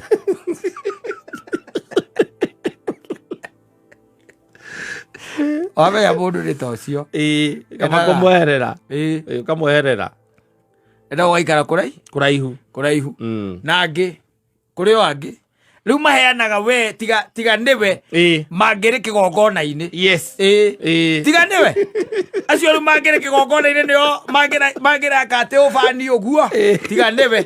S1: Wamenya mũndũ nĩ ta ũcio.
S2: Ĩ, kaba
S1: Endaga.
S2: kũmweherera.
S1: Ĩ.
S2: Ĩ, ũkamweherera.
S1: Enda ũgaikara kũraihu.
S2: Kũraihu.
S1: Kũraihu. Na angĩ, kũrĩ o angĩ. Rĩu maheanaga we tiga nĩwe
S2: Ĩ.
S1: mangĩrĩ kĩgongona-inĩ.
S2: Yes.
S1: Ĩ.
S2: Ĩ.
S1: Tiga nĩwe. Acio rĩu mangĩrĩ kĩgongona-inĩ nĩo mangĩraka atĩ ũbani ũguo.
S2: Ĩ.
S1: Tiga nĩwe.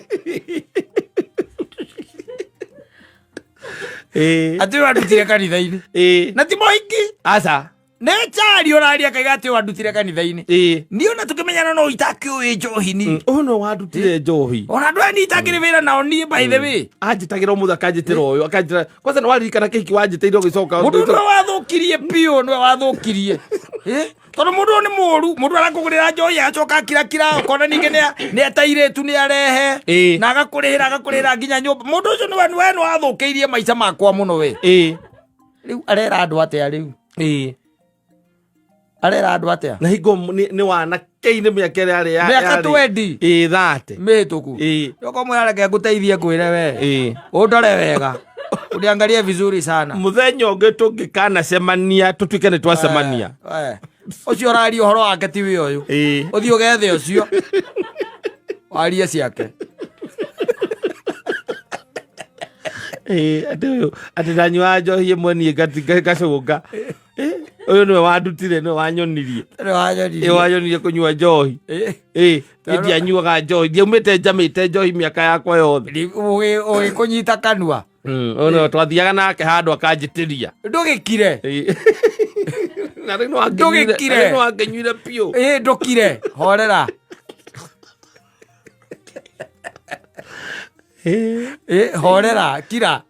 S2: Ĩ.
S1: Atĩ ũyũ andutire kanitha-inĩ.
S2: Ĩ.
S1: Na ti mũhiki.
S2: Aca.
S1: Nĩ chari ũraria akaiga atĩ ũyũ andutire kanitha-inĩ.
S2: Ĩ.
S1: Niĩ ona tũkĩmenyana no itakĩũĩ njohi ni.
S2: Ũyũ nĩwe wandutire njohi.
S1: Ona andũ aya niĩ itakĩrĩ wĩra nao niĩ by the way.
S2: Anjĩtagĩra ũmũthĩ akanjĩtĩra ũyũ akanjĩtĩra kwanza nĩ waririkana kĩhiki wanjĩtĩire ũgĩcoka
S1: Mũndũ nĩwe wathũkirie biũ nĩwe wathũkirie. Ĩ? Tondũ mũndũ ũyũ nĩ mũũru, mũndũ arakũgũrĩra njohi agacoka akirakira, ũkona ningĩ nĩ atairĩtu nĩ arehe.
S2: Ĩ.
S1: Na agakũrĩhĩra nginya nyũmba. Mũndũ ũcio nĩwe nĩwe wathũkĩirie maica makwa mũno we.
S2: Ĩ.
S1: Rĩu arera andũ atĩa rĩu?
S2: Ĩ.
S1: Arera andũ atĩa?
S2: Na hingo nĩ wanake-inĩ mĩaka ĩrĩa yarĩ
S1: Mĩaka
S2: yarĩ
S1: 20.
S2: Ĩ, 30.
S1: Mĩhĩtũku.
S2: Ĩ.
S1: Yoko mwĩra reke ngũteithie ngwĩre we.
S2: Ĩ.
S1: Ũndore wega. Uniangalie vizuri sana.
S2: Mũthenya ũngĩ tũngĩkanacemania tũtuĩke nĩ twacemania.
S1: Ũcio ũraria ũhoro wake ti wĩ ũyũ.
S2: Ĩ.
S1: Ũthiĩ ũgethe ũcio. Warie ciake.
S2: Atĩ ũyũ atĩ ndanyuaga njohi ĩmwe niĩ ngacũnga. Ũyũ nĩwe wandutire, nĩwe wanyonirie.
S1: Nĩwe wanyonirie.
S2: Wanyonirie kũnyua njohi. Niĩ ndianyuaga njohi, ndiaumĩte njamĩte njohi mĩaka yakwa yothe.
S1: Ũgĩkũnyita kanua.
S2: Ũyũ nĩwe twathiaga nake handũ akanjĩtĩria.
S1: Ndũgĩkire.
S2: Na rĩu nĩwangĩnyuire-
S1: Ndũgĩkire.
S2: na rĩu nĩwangĩnyuire biũ.
S1: Ndũkire, horera. Horera, kira.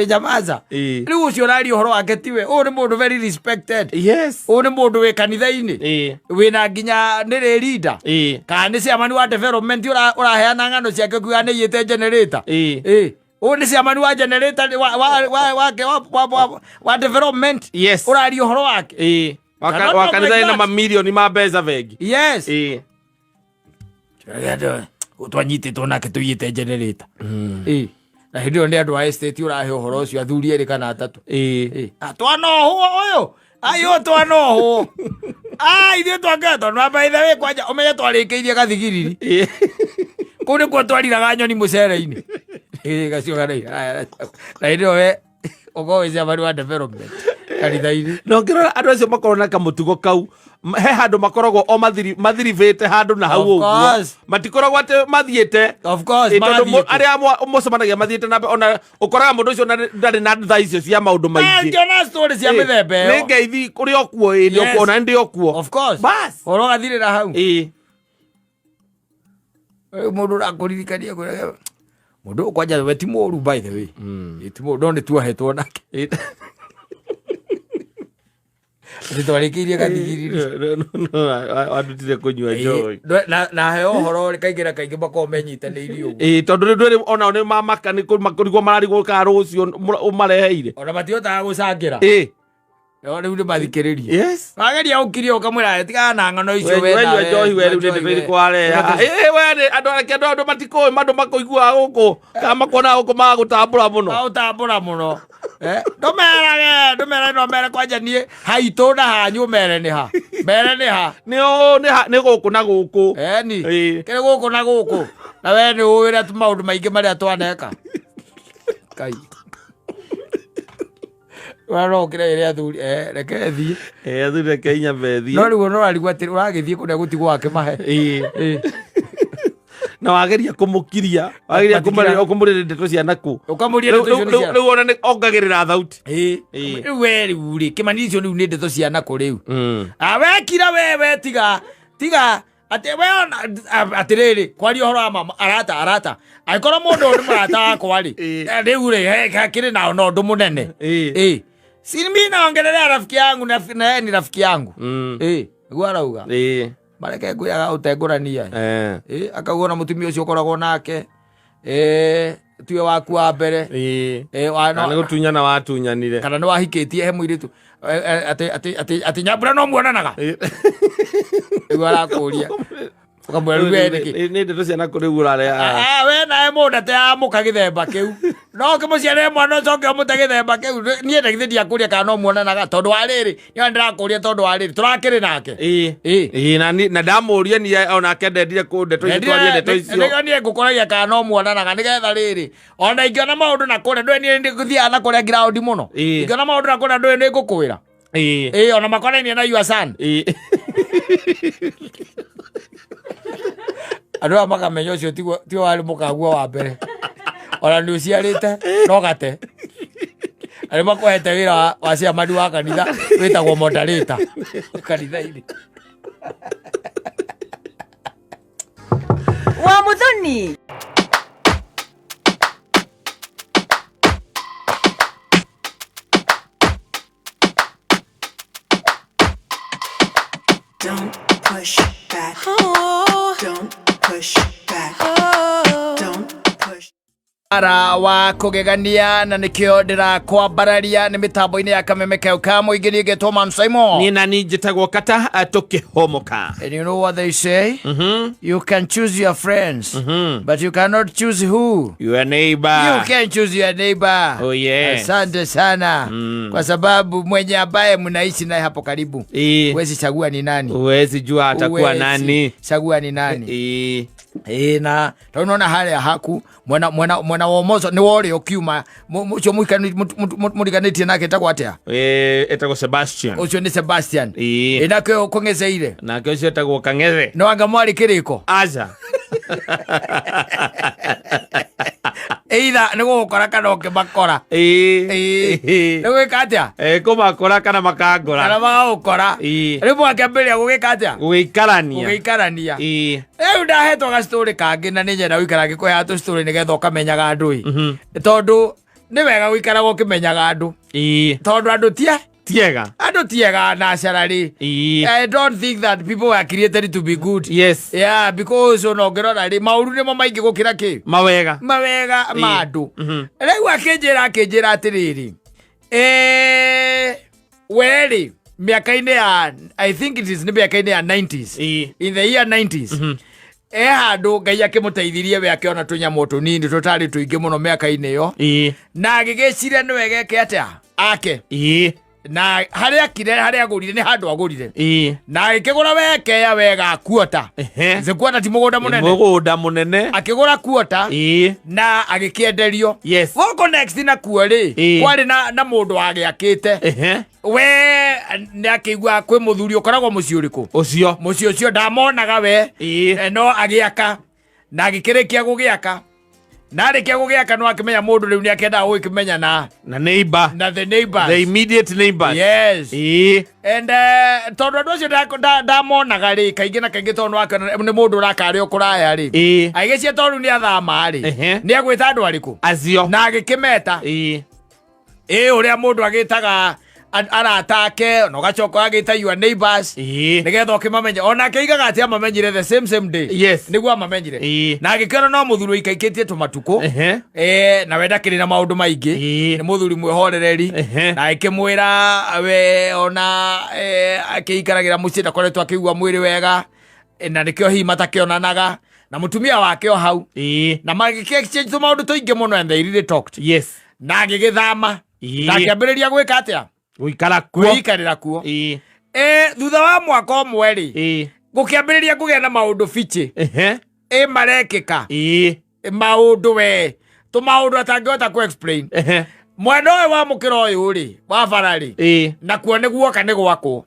S1: Nyamaza. Rĩu ũcio ũraria ũhoro wake tiwe. Ũyũ nĩ mũndũ very respected.
S2: Yes.
S1: Ũyũ nĩ mũndũ wĩ kanitha-inĩ. Wĩna nginya nĩ rĩ leader. Kana nĩ chairman wa development ũraheana ng'ano ciake ũkiuga nĩ aiyĩte generator. Ũyũ nĩ chairman wa generator wake wa development.
S2: Yes.
S1: Ũraria ũhoro wake. Cannot
S2: Wa
S1: talk
S2: kanitha
S1: like
S2: ĩna
S1: that.
S2: mamirioni ma mbeca bengi.
S1: Yes. Twanyitĩtwo nake tũiyĩte generator. Na hĩndĩ ĩyo nĩ andũ a estate ũrahe ũhoro ũcio, athuri erĩ kana atatũ. Twanohwo ũyũ, ai ũyũ twanohwo. Ithuĩ twakĩoya tondũ na by the way kwanja ũmenye twarĩkĩirie gathigiriri. Kũu nĩkuo twariraga nyoni mũcere-inĩ. Gacio kana na hĩndĩ ĩyo we ũkorwo wĩ chairman wa development kanitha-inĩ.
S2: Na ũngĩrora andũ acio makoragwo na kamũtugo kau, he handũ makoragwo o mathiribĩte handũ na hau
S1: Of
S2: ũguo.
S1: course.
S2: Matikoragwo atĩ mathiĩte.
S1: Of course,
S2: Tondũ
S1: marathiĩte.
S2: arĩa mũcemanagia mathiĩte na mbere, ona ũkoraga mũndũ ũcio ndarĩ na thaa icio cia maũndũ maingĩ.
S1: Ngĩona story cia mĩthemba ĩyo.
S2: Nĩ ngeithi kũrĩ o kuo, nĩ o
S1: Yes.
S2: kuo, ona ndĩ o kuo.
S1: Of course.
S2: Bas.
S1: Ũhoro ũgathirĩra hau. Rĩu mũndũ ũrakũririkania kwĩra, mũndũ ũyũ kwanja we ti mũru by the way. Ti mũru, no nĩ tuohetwo nake. Nĩ twarĩkĩirie gathigiriri.
S2: No, no, no, wandutire kũnyua njohi.
S1: Na heo ũhoro kaingĩ na kaingĩ makoragwo menyitanĩirie ũguo.
S2: Tondũ rĩu ndwĩrĩ onao nĩ mamaka, nĩ kũrigwo mararigwo kana rũciũ ũmareheire.
S1: Ona matihotaga gũcangĩra. No rĩu nĩ mathikĩrĩrie.
S2: Yes.
S1: Wageria gũkiria ũkamwĩra tigana na ng'ano icio
S2: We
S1: we
S2: wenyua
S1: nawe,
S2: njohi we rĩu nĩ
S1: nyua
S2: ndeto
S1: njohi
S2: irĩkũ
S1: we.
S2: wareha? We nĩ andũ arĩa andũ matikũĩ, andũ makũiguaga gũkũ, kana makuonaga gũkũ magagũtambũra mũno.
S1: Magũtambũra mũno. Ndũmerage, ndũmerage, no mere kwanja niĩ haitũ na hanyu mere nĩ ha. Mere nĩ ha.
S2: Nĩ ũũ, nĩ ha, nĩ gũkũ na gũkũ.
S1: Ni. Kĩrĩ gũkũ na gũkũ. Na we nĩ ũĩ ũrĩa maũndũ maingĩ marĩa twaneka. Kai. Ũrĩa no ũkĩre ĩrĩa athuri, reke thiĩ.
S2: Athuri reke inya methiĩ.
S1: No rĩu ona ũrarigwo atĩ ũragĩthiĩ kũrĩa gũtigwo akĩmahe.
S2: Na wageria kũmũkiria, wageria
S1: Matikira.
S2: kũmũrĩria ndeto cia nakũ.
S1: Ũkamũria ndeto icio nĩ cia-
S2: Rĩu ona nĩ ongagĩrĩra thauti.
S1: Rĩu we rĩu rĩ, kĩmani icio rĩu nĩ ndeto cia nakũ rĩu. We kira we, we tiga, tiga. Atĩ we ona, atĩrĩrĩ, kwaria ũhoro wa mama, arata, arata. Angĩkorwo mũndũ ũyũ nĩ mũrata wakwa rĩ, rĩu rĩ, hakĩrĩ na ona ũndũ mũnene. Si mimi naongelelea rafiki yangu na yeye ni rafiki yangu. Nĩguo arauga. Mareke ngwĩraga ũtengũrania. Akauga ona mũtumia ũcio ũkoragwo nake. Tiwe waku wa mbere.
S2: Kana nĩ gũtunyana watunyanire.
S1: Kana nĩ wahikĩtie he mũirĩtu. Atĩ Nyambura no muonanaga? Rĩu arakũria. Ũkamwĩra rĩu we nĩkĩ?
S2: Nĩ ndeto cia nakũ rĩu ũrareha.
S1: We nawe mũndũ ateamũka gĩthemba kĩu. No ũkĩmũciarĩre mwana ũcoke ũmũte gĩthemba kĩu. Niĩ na githĩ ndiakũria kana no muonanaga tondũ wa rĩrĩ. Niĩ ndĩrakũria tondũ wa rĩrĩ. Tũrakĩrĩ nake.
S2: Na ni, na ndamũria niĩ onake ndendire kũ ndeto icio, twarie ndeto icio.
S1: Nĩkĩo niĩ ngũkoragia kana no muonanaga nĩgetha rĩrĩ. Ona ingĩona maũndũ na kũrĩa, ndũĩ niĩ nĩngũthiaga na kũrĩa ground mũno. Ingĩona maũndũ na kũrĩa, ndũĩ nĩngũkwĩra. Ona makonainie na your son. Andũ aya makamenya ũcio tiwe warĩ mũkaguo wa mbere. Ona nĩ ũciarĩte, no gate. Arĩa makũhete wĩra wa chairman wa kanitha wĩtagwo moderator kanitha-inĩ.
S4: Wa Muthoni.
S3: Don't push back.
S4: Oh.
S3: Don't push back.
S4: Oh.
S3: Don't push.
S1: Ara wa kũgegania na nĩkĩo ndĩrakwambararia nĩ mĩtambo-inĩ ya kameme kau ka mũingĩ. Niĩ ngetwo Man Simon.
S2: Niĩ na niĩ njĩtagwo Kata, tũkĩhomoka.
S1: And you know what they say? You can choose your friends, but you cannot choose who.
S2: Your neighbor.
S1: You can choose your neighbor.
S2: Oh, yes.
S1: Asante sana. Kwa sababu mwenye ambaye mnaishi naye hapo karibu. Huwezi chagua ni nani.
S2: Huwezi jua atakuwa
S1: Huwezi
S2: nani.
S1: chagua ni nani. Ĩĩ, na tondũ nona harĩa haku mwena mwena mwena wa ũmoco nĩ worĩa ũkiuma ũcio mũriganĩtie nake etagwo atĩa?
S2: Etagwo Sebastian.
S1: Ũcio nĩ Sebastian.
S2: Ĩĩ.
S1: Ĩ, nake ũyũ kũng'eceire?
S2: Nake ũcio etagwo Kang'ethe.
S1: No anga mwarĩ kĩrĩko?
S2: Aca.
S1: Either nĩ gũgũkora kana ũkĩmakora.
S2: Ĩĩ.
S1: Ĩĩ. Nĩ gwĩka atĩa?
S2: Kũmakora kana makangora.
S1: Kana magagũkora.
S2: Ĩĩ.
S1: Rĩu mwakĩambĩrĩria gũgĩka atĩa?
S2: Gũgĩikarania.
S1: Gũgĩikarania.
S2: Ĩĩ.
S1: Rĩu ndahetwo gacitũrĩ kangĩ na nĩ nyenda gũikara ngĩkũheaga tũcitũrĩ nĩgetha ũkamenyaga andũ ĩ. Tondũ nĩ wega gũikaraga ũkĩmenyaga andũ.
S2: Ĩĩ.
S1: Tondũ andũ tia
S2: Tiega.
S1: Andũ tiega naturally.
S2: Ĩĩ.
S1: I don't think that people were created to be good.
S2: Yes.
S1: Yeah, because ona ũngĩrora rĩ, maũru nĩmo maingĩ gũkĩra kĩ?
S2: Mawega.
S1: Mawega ma andũ. Rĩu akĩnjĩra atĩrĩrĩ, we rĩ, mĩaka-inĩ ya, I think it is nĩ mĩaka-inĩ ya 90s.
S2: Ĩĩ.
S1: In the year 90s. E handũ Ngai akĩmũteithirie we akĩona tũnyamũ tũnini tũtarĩ tũingĩ mũno mĩaka-inĩ ĩyo.
S2: Ĩĩ.
S1: Na agĩgĩciria nĩ wega eke atĩa? Ake.
S2: Ĩĩ.
S1: Na harĩa akire, harĩa agũrire nĩ handũ agũrire.
S2: Ĩĩ.
S1: Na agĩkĩgũra wekeya wega kuota. Kuota ti mũgũnda mũnene.
S2: Mũgũnda mũnene.
S1: Akĩgũra kuota.
S2: Ĩĩ.
S1: Na agĩkĩenderio.
S2: Yes.
S1: Gũkũ next na kuo rĩ,
S2: Ĩĩ.
S1: kwarĩ na mũndũ wagĩakĩte. We nĩ akĩigua kwĩ mũthuri ũkoragwo mũciĩ ũrĩkũ?
S2: Ũcio.
S1: Mũciĩ ũcio ndamonaga we.
S2: Ĩĩ.
S1: No agĩaka. Na agĩkĩrĩkia gũgĩaka. Na arĩkia gũgĩaka no akĩmenya mũndũ rĩu nĩ akĩendaga gũgĩkĩmenya na
S2: Na neighbor.
S1: Na the neighbors.
S2: The immediate neighbors.
S1: Yes.
S2: Ĩĩ.
S1: And tondũ andũ acio ndamonaga rĩ, kaingĩ na kaingĩ tondũ nĩwakĩona nĩ mũndũ ũrakarĩ o kũraya rĩ.
S2: Ĩĩ.
S1: Agĩgĩcia tondũ rĩu nĩ athama rĩ. Nĩ agwĩta andũ arĩkũ?
S2: Acio.
S1: Na agĩkĩmeta.
S2: Ĩĩ.
S1: Ĩĩ, ũrĩa mũndũ agĩtaga arata ake, na ũgacoka ũgagĩta your neighbors.
S2: Ĩĩ.
S1: Nĩgetha ũkĩmamenye. Ona ake aigaga atĩ amamenyire the same same day.
S2: Yes.
S1: Nĩguo amamenyire.
S2: Ĩĩ.
S1: Na agĩkĩona no mũthuri ũikaikĩtie tũmatukũ. Na we ndakĩrĩ na maũndũ maingĩ.
S2: Ĩĩ.
S1: Nĩ mũthuri mwĩhorereri. Na agĩkĩmwĩra we ona akĩikaragĩra mũciĩ ndakoretwo akĩigua mwĩrĩ wega. Na nĩkĩo hihi matakĩonanaga. Na mũtumia wake o hau.
S2: Ĩĩ.
S1: Na magĩkĩ exchange tũmaũndũ tũingĩ mũno and they really talked.
S2: Yes.
S1: Na agĩgĩthama.
S2: Ĩĩ.
S1: Na akĩambĩrĩria gwĩka atĩa?
S2: Gũikara kuo.
S1: Kwĩikarĩra kuo.
S2: Ĩĩ.
S1: Thutha wa mwaka ũmwe rĩ,
S2: Ĩĩ.
S1: gũkĩambĩrĩria kũgĩa na maũndũ bichĩ. Marekĩka.
S2: Ĩĩ.
S1: Maũndũ we. Tũmaũndũ atangĩhota kũ explain. Mwena ũyũ wa mũkĩra ũyũ rĩ, wa bara rĩ.
S2: Ĩĩ.
S1: Na kuo nĩ guoka nĩ gwakwo.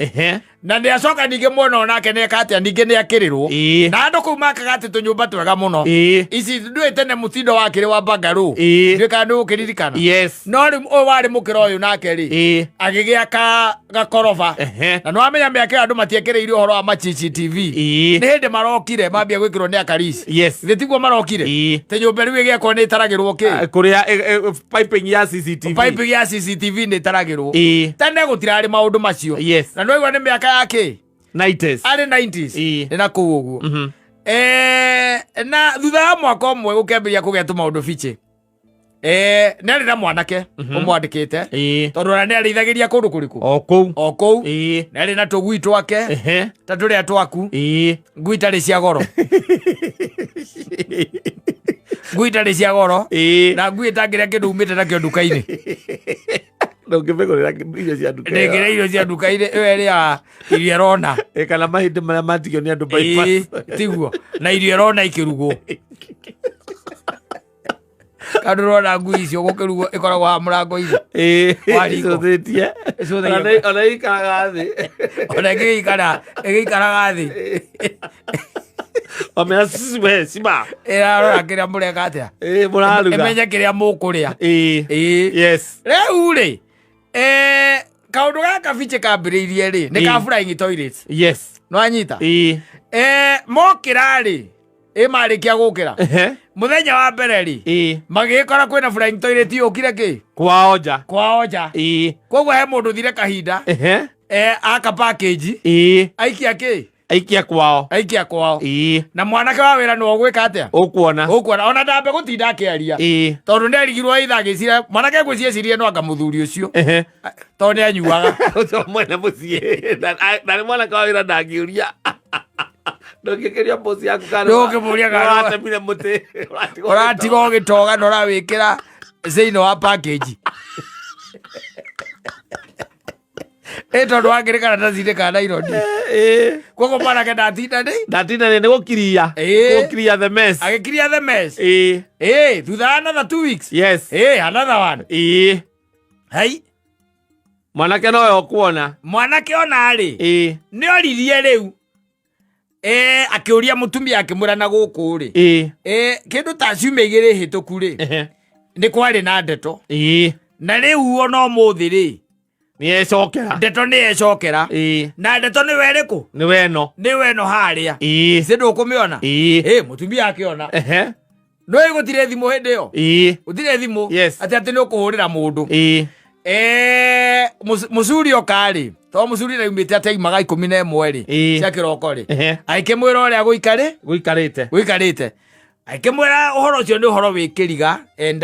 S1: Na nĩ acoka ningĩ mwena ũyũ nake nĩ eka atĩa, ningĩ nĩ akĩrĩrwo.
S2: Ĩĩ.
S1: Na andũ kũu makaga atĩ tũnyũmba twega mũno.
S2: Ĩĩ.
S1: Ici ndũĩ tene mũtindo wakĩrĩ wa bungalow.
S2: Ĩĩ.
S1: Ndiũĩ kana nĩ ũkĩririkana.
S2: Yes.
S1: No rĩu ũyũ warĩ mũkĩra ũyũ nake rĩ.
S2: Ĩĩ.
S1: Agĩgĩaka gakoroba. Na nĩ wamenya mĩaka ĩyo andũ matiekĩrĩire ũhoro wa ma CCTV.
S2: Ĩĩ.
S1: Nĩ hĩndĩ marokire mambia gwĩkĩrwo nĩ akarisi.
S2: Yes.
S1: Githĩ tiguo marokire?
S2: Ĩĩ.
S1: Te nyũmba rĩu ĩgĩakwo nĩ ĩtaragĩrwo kĩ?
S2: Kũrĩa, piping ya CCTV.
S1: Piping ya CCTV nĩ ĩtaragĩrwo.
S2: Ĩĩ.
S1: Tene gũtirarĩ maũndũ macio.
S2: Yes.
S1: Na nĩwaigua nĩ mĩaka ya kĩ?
S2: 90s.
S1: Arĩ 90s.
S2: Ĩĩ.
S1: Nĩ na kũu ũguo. Na thutha wa mwaka ũmwe gũkĩambĩrĩria kũgĩa tũmaũndũ bichĩ. Nĩ arĩ na mwanake ũmwandĩkĩte.
S2: Ĩĩ.
S1: Tondũ ona nĩ arĩithagĩria kũndũ kũrĩkũ?
S2: O kũu.
S1: O kũu.
S2: Ĩĩ.
S1: Nĩ arĩ na tũgui twake. Ta tũrĩa twaku.
S2: Ĩĩ.
S1: Ngui itarĩ cia goro. Ngui itarĩ cia goro.
S2: Ĩĩ.
S1: Na ngui ĩtangĩrĩa kĩndũ umĩte nakĩo nduka-inĩ.
S2: Ndũngĩmĩgũrĩra irio cia nduka ĩyo.
S1: Ndĩngĩrĩa irio cia nduka-inĩ, ĩyo ĩrĩaga irio ĩrona.
S2: Ĩ, kana mahĩndĩ marĩa matigio nĩ andũ
S1: Ĩĩ,
S2: bypass.
S1: tiguo. Na irio ĩrona ikĩrugwo. Kandũ ũrona ngui icio gũkĩrugwo ĩkoragwo haha mũrango-inĩ.
S2: Ĩĩ,
S1: Wa riko.
S2: ĩcũthĩtie.
S1: Ĩcũthĩtie.
S2: Ona ĩikaraga thĩ.
S1: Ona ĩgĩikaraga thĩ.
S2: Wamera we, cima.
S1: Ĩrarora kĩrĩa mũreka atĩa.
S2: Ĩĩ, mũraruga.
S1: Ĩmenye kĩrĩa mũkũrĩa.
S2: Ĩĩ.
S1: Ĩĩ.
S2: Yes.
S1: Rĩu rĩ, kaũndũ gaka bichĩ kambĩrĩirie rĩ, nĩ ka
S2: Ĩĩ.
S1: flying toilets.
S2: Yes.
S1: Nĩwanyita?
S2: Ĩĩ.
S1: Mokĩra rĩ, marĩkia gũkĩra. Mũthenya wa mbere rĩ,
S2: Ĩĩ.
S1: magĩgĩkora kwĩna flying toilet yũkire kĩ?
S2: Kwao nja.
S1: Kwao nja.
S2: Ĩĩ.
S1: Koguo he mũndũ ũthire kahinda. Aka package.
S2: Ĩĩ.
S1: Aikia kĩ?
S2: Aikia kwao.
S1: Aikia kwao.
S2: Ĩĩ.
S1: Na mwanake wa wĩra nĩwe ũgwĩka atĩa?
S2: Ũkuona.
S1: Ũkuona. Ona ndambe gũtinda akĩaria.
S2: Ĩĩ.
S1: Tondũ nĩ arigirwo either agĩciria, mwanake ngwĩciria ecirie no anga mũthuri ũcio. Tondũ nĩ anyuaga.
S2: Ũcio mwene mũciĩ. Na nĩ mwanake wa wĩra ndangĩũria. Ndũngĩkĩria mboci yaku kana
S1: Ndũngĩmũria kana
S2: ũratemire mũtĩ.
S1: Ũratiga ũgĩtoga na ũrawĩkĩra thĩinĩ wa package. Ĩ tondũ wakĩrĩ karatathi-inĩ ka naironi.
S2: Ĩĩ.
S1: Koguo mwanake ndatinda nĩ
S2: Ndatinda nĩ gũkiria.
S1: Ĩĩ.
S2: Gũkiria the mess.
S1: Agĩkiria the mess.
S2: Ĩĩ.
S1: Ĩ thutha wa another 2 weeks.
S2: Yes.
S1: Ĩ another one.
S2: Ĩĩ.
S1: Hai.
S2: Mwanake nowe ũkuona.
S1: Mwanake ona rĩ,
S2: Ĩĩ.
S1: nĩ oririe rĩu, ĩ akĩũria mũtumia, akĩmwĩra na gũkũ rĩ,
S2: Ĩĩ.
S1: ĩ kĩndũ ta ciumia 2 hĩtũku rĩ,
S2: Ehe.
S1: nĩ kwarĩ na ndeto,
S2: Ĩĩ.
S1: na rĩu ona ũmũthĩ rĩ,
S2: Nĩ ecokera.
S1: Ndeto nĩ ecokera.
S2: Ĩĩ.
S1: Na ndeto nĩ werĩkũ?
S2: Nĩ weno.
S1: Nĩ weno harĩa.
S2: Ĩĩ.
S1: Icĩ ndũkũmĩona?
S2: Ĩĩ.
S1: Ĩ mũtumia akĩona.
S2: Ehe.
S1: No gũtirĩ thimũ hĩndĩ ĩyo.
S2: Ĩĩ.
S1: Gũtirĩ thimũ.
S2: Yes.
S1: Atĩ nĩ ũkũhũrĩra mũndũ.
S2: Ĩĩ.
S1: Mũcuri oka rĩ, tondũ mũcuri raumĩte atĩ aimaga 11 rĩ,
S2: Ĩĩ.
S1: cia kĩroko rĩ,
S2: Ehe.
S1: agĩkĩmwĩra ũrĩa gũikarĩ
S2: Gũikarĩte.
S1: Gũikarĩte, agĩkĩmwĩra ũhoro ũcio nĩ ũhoro wĩ kĩriga and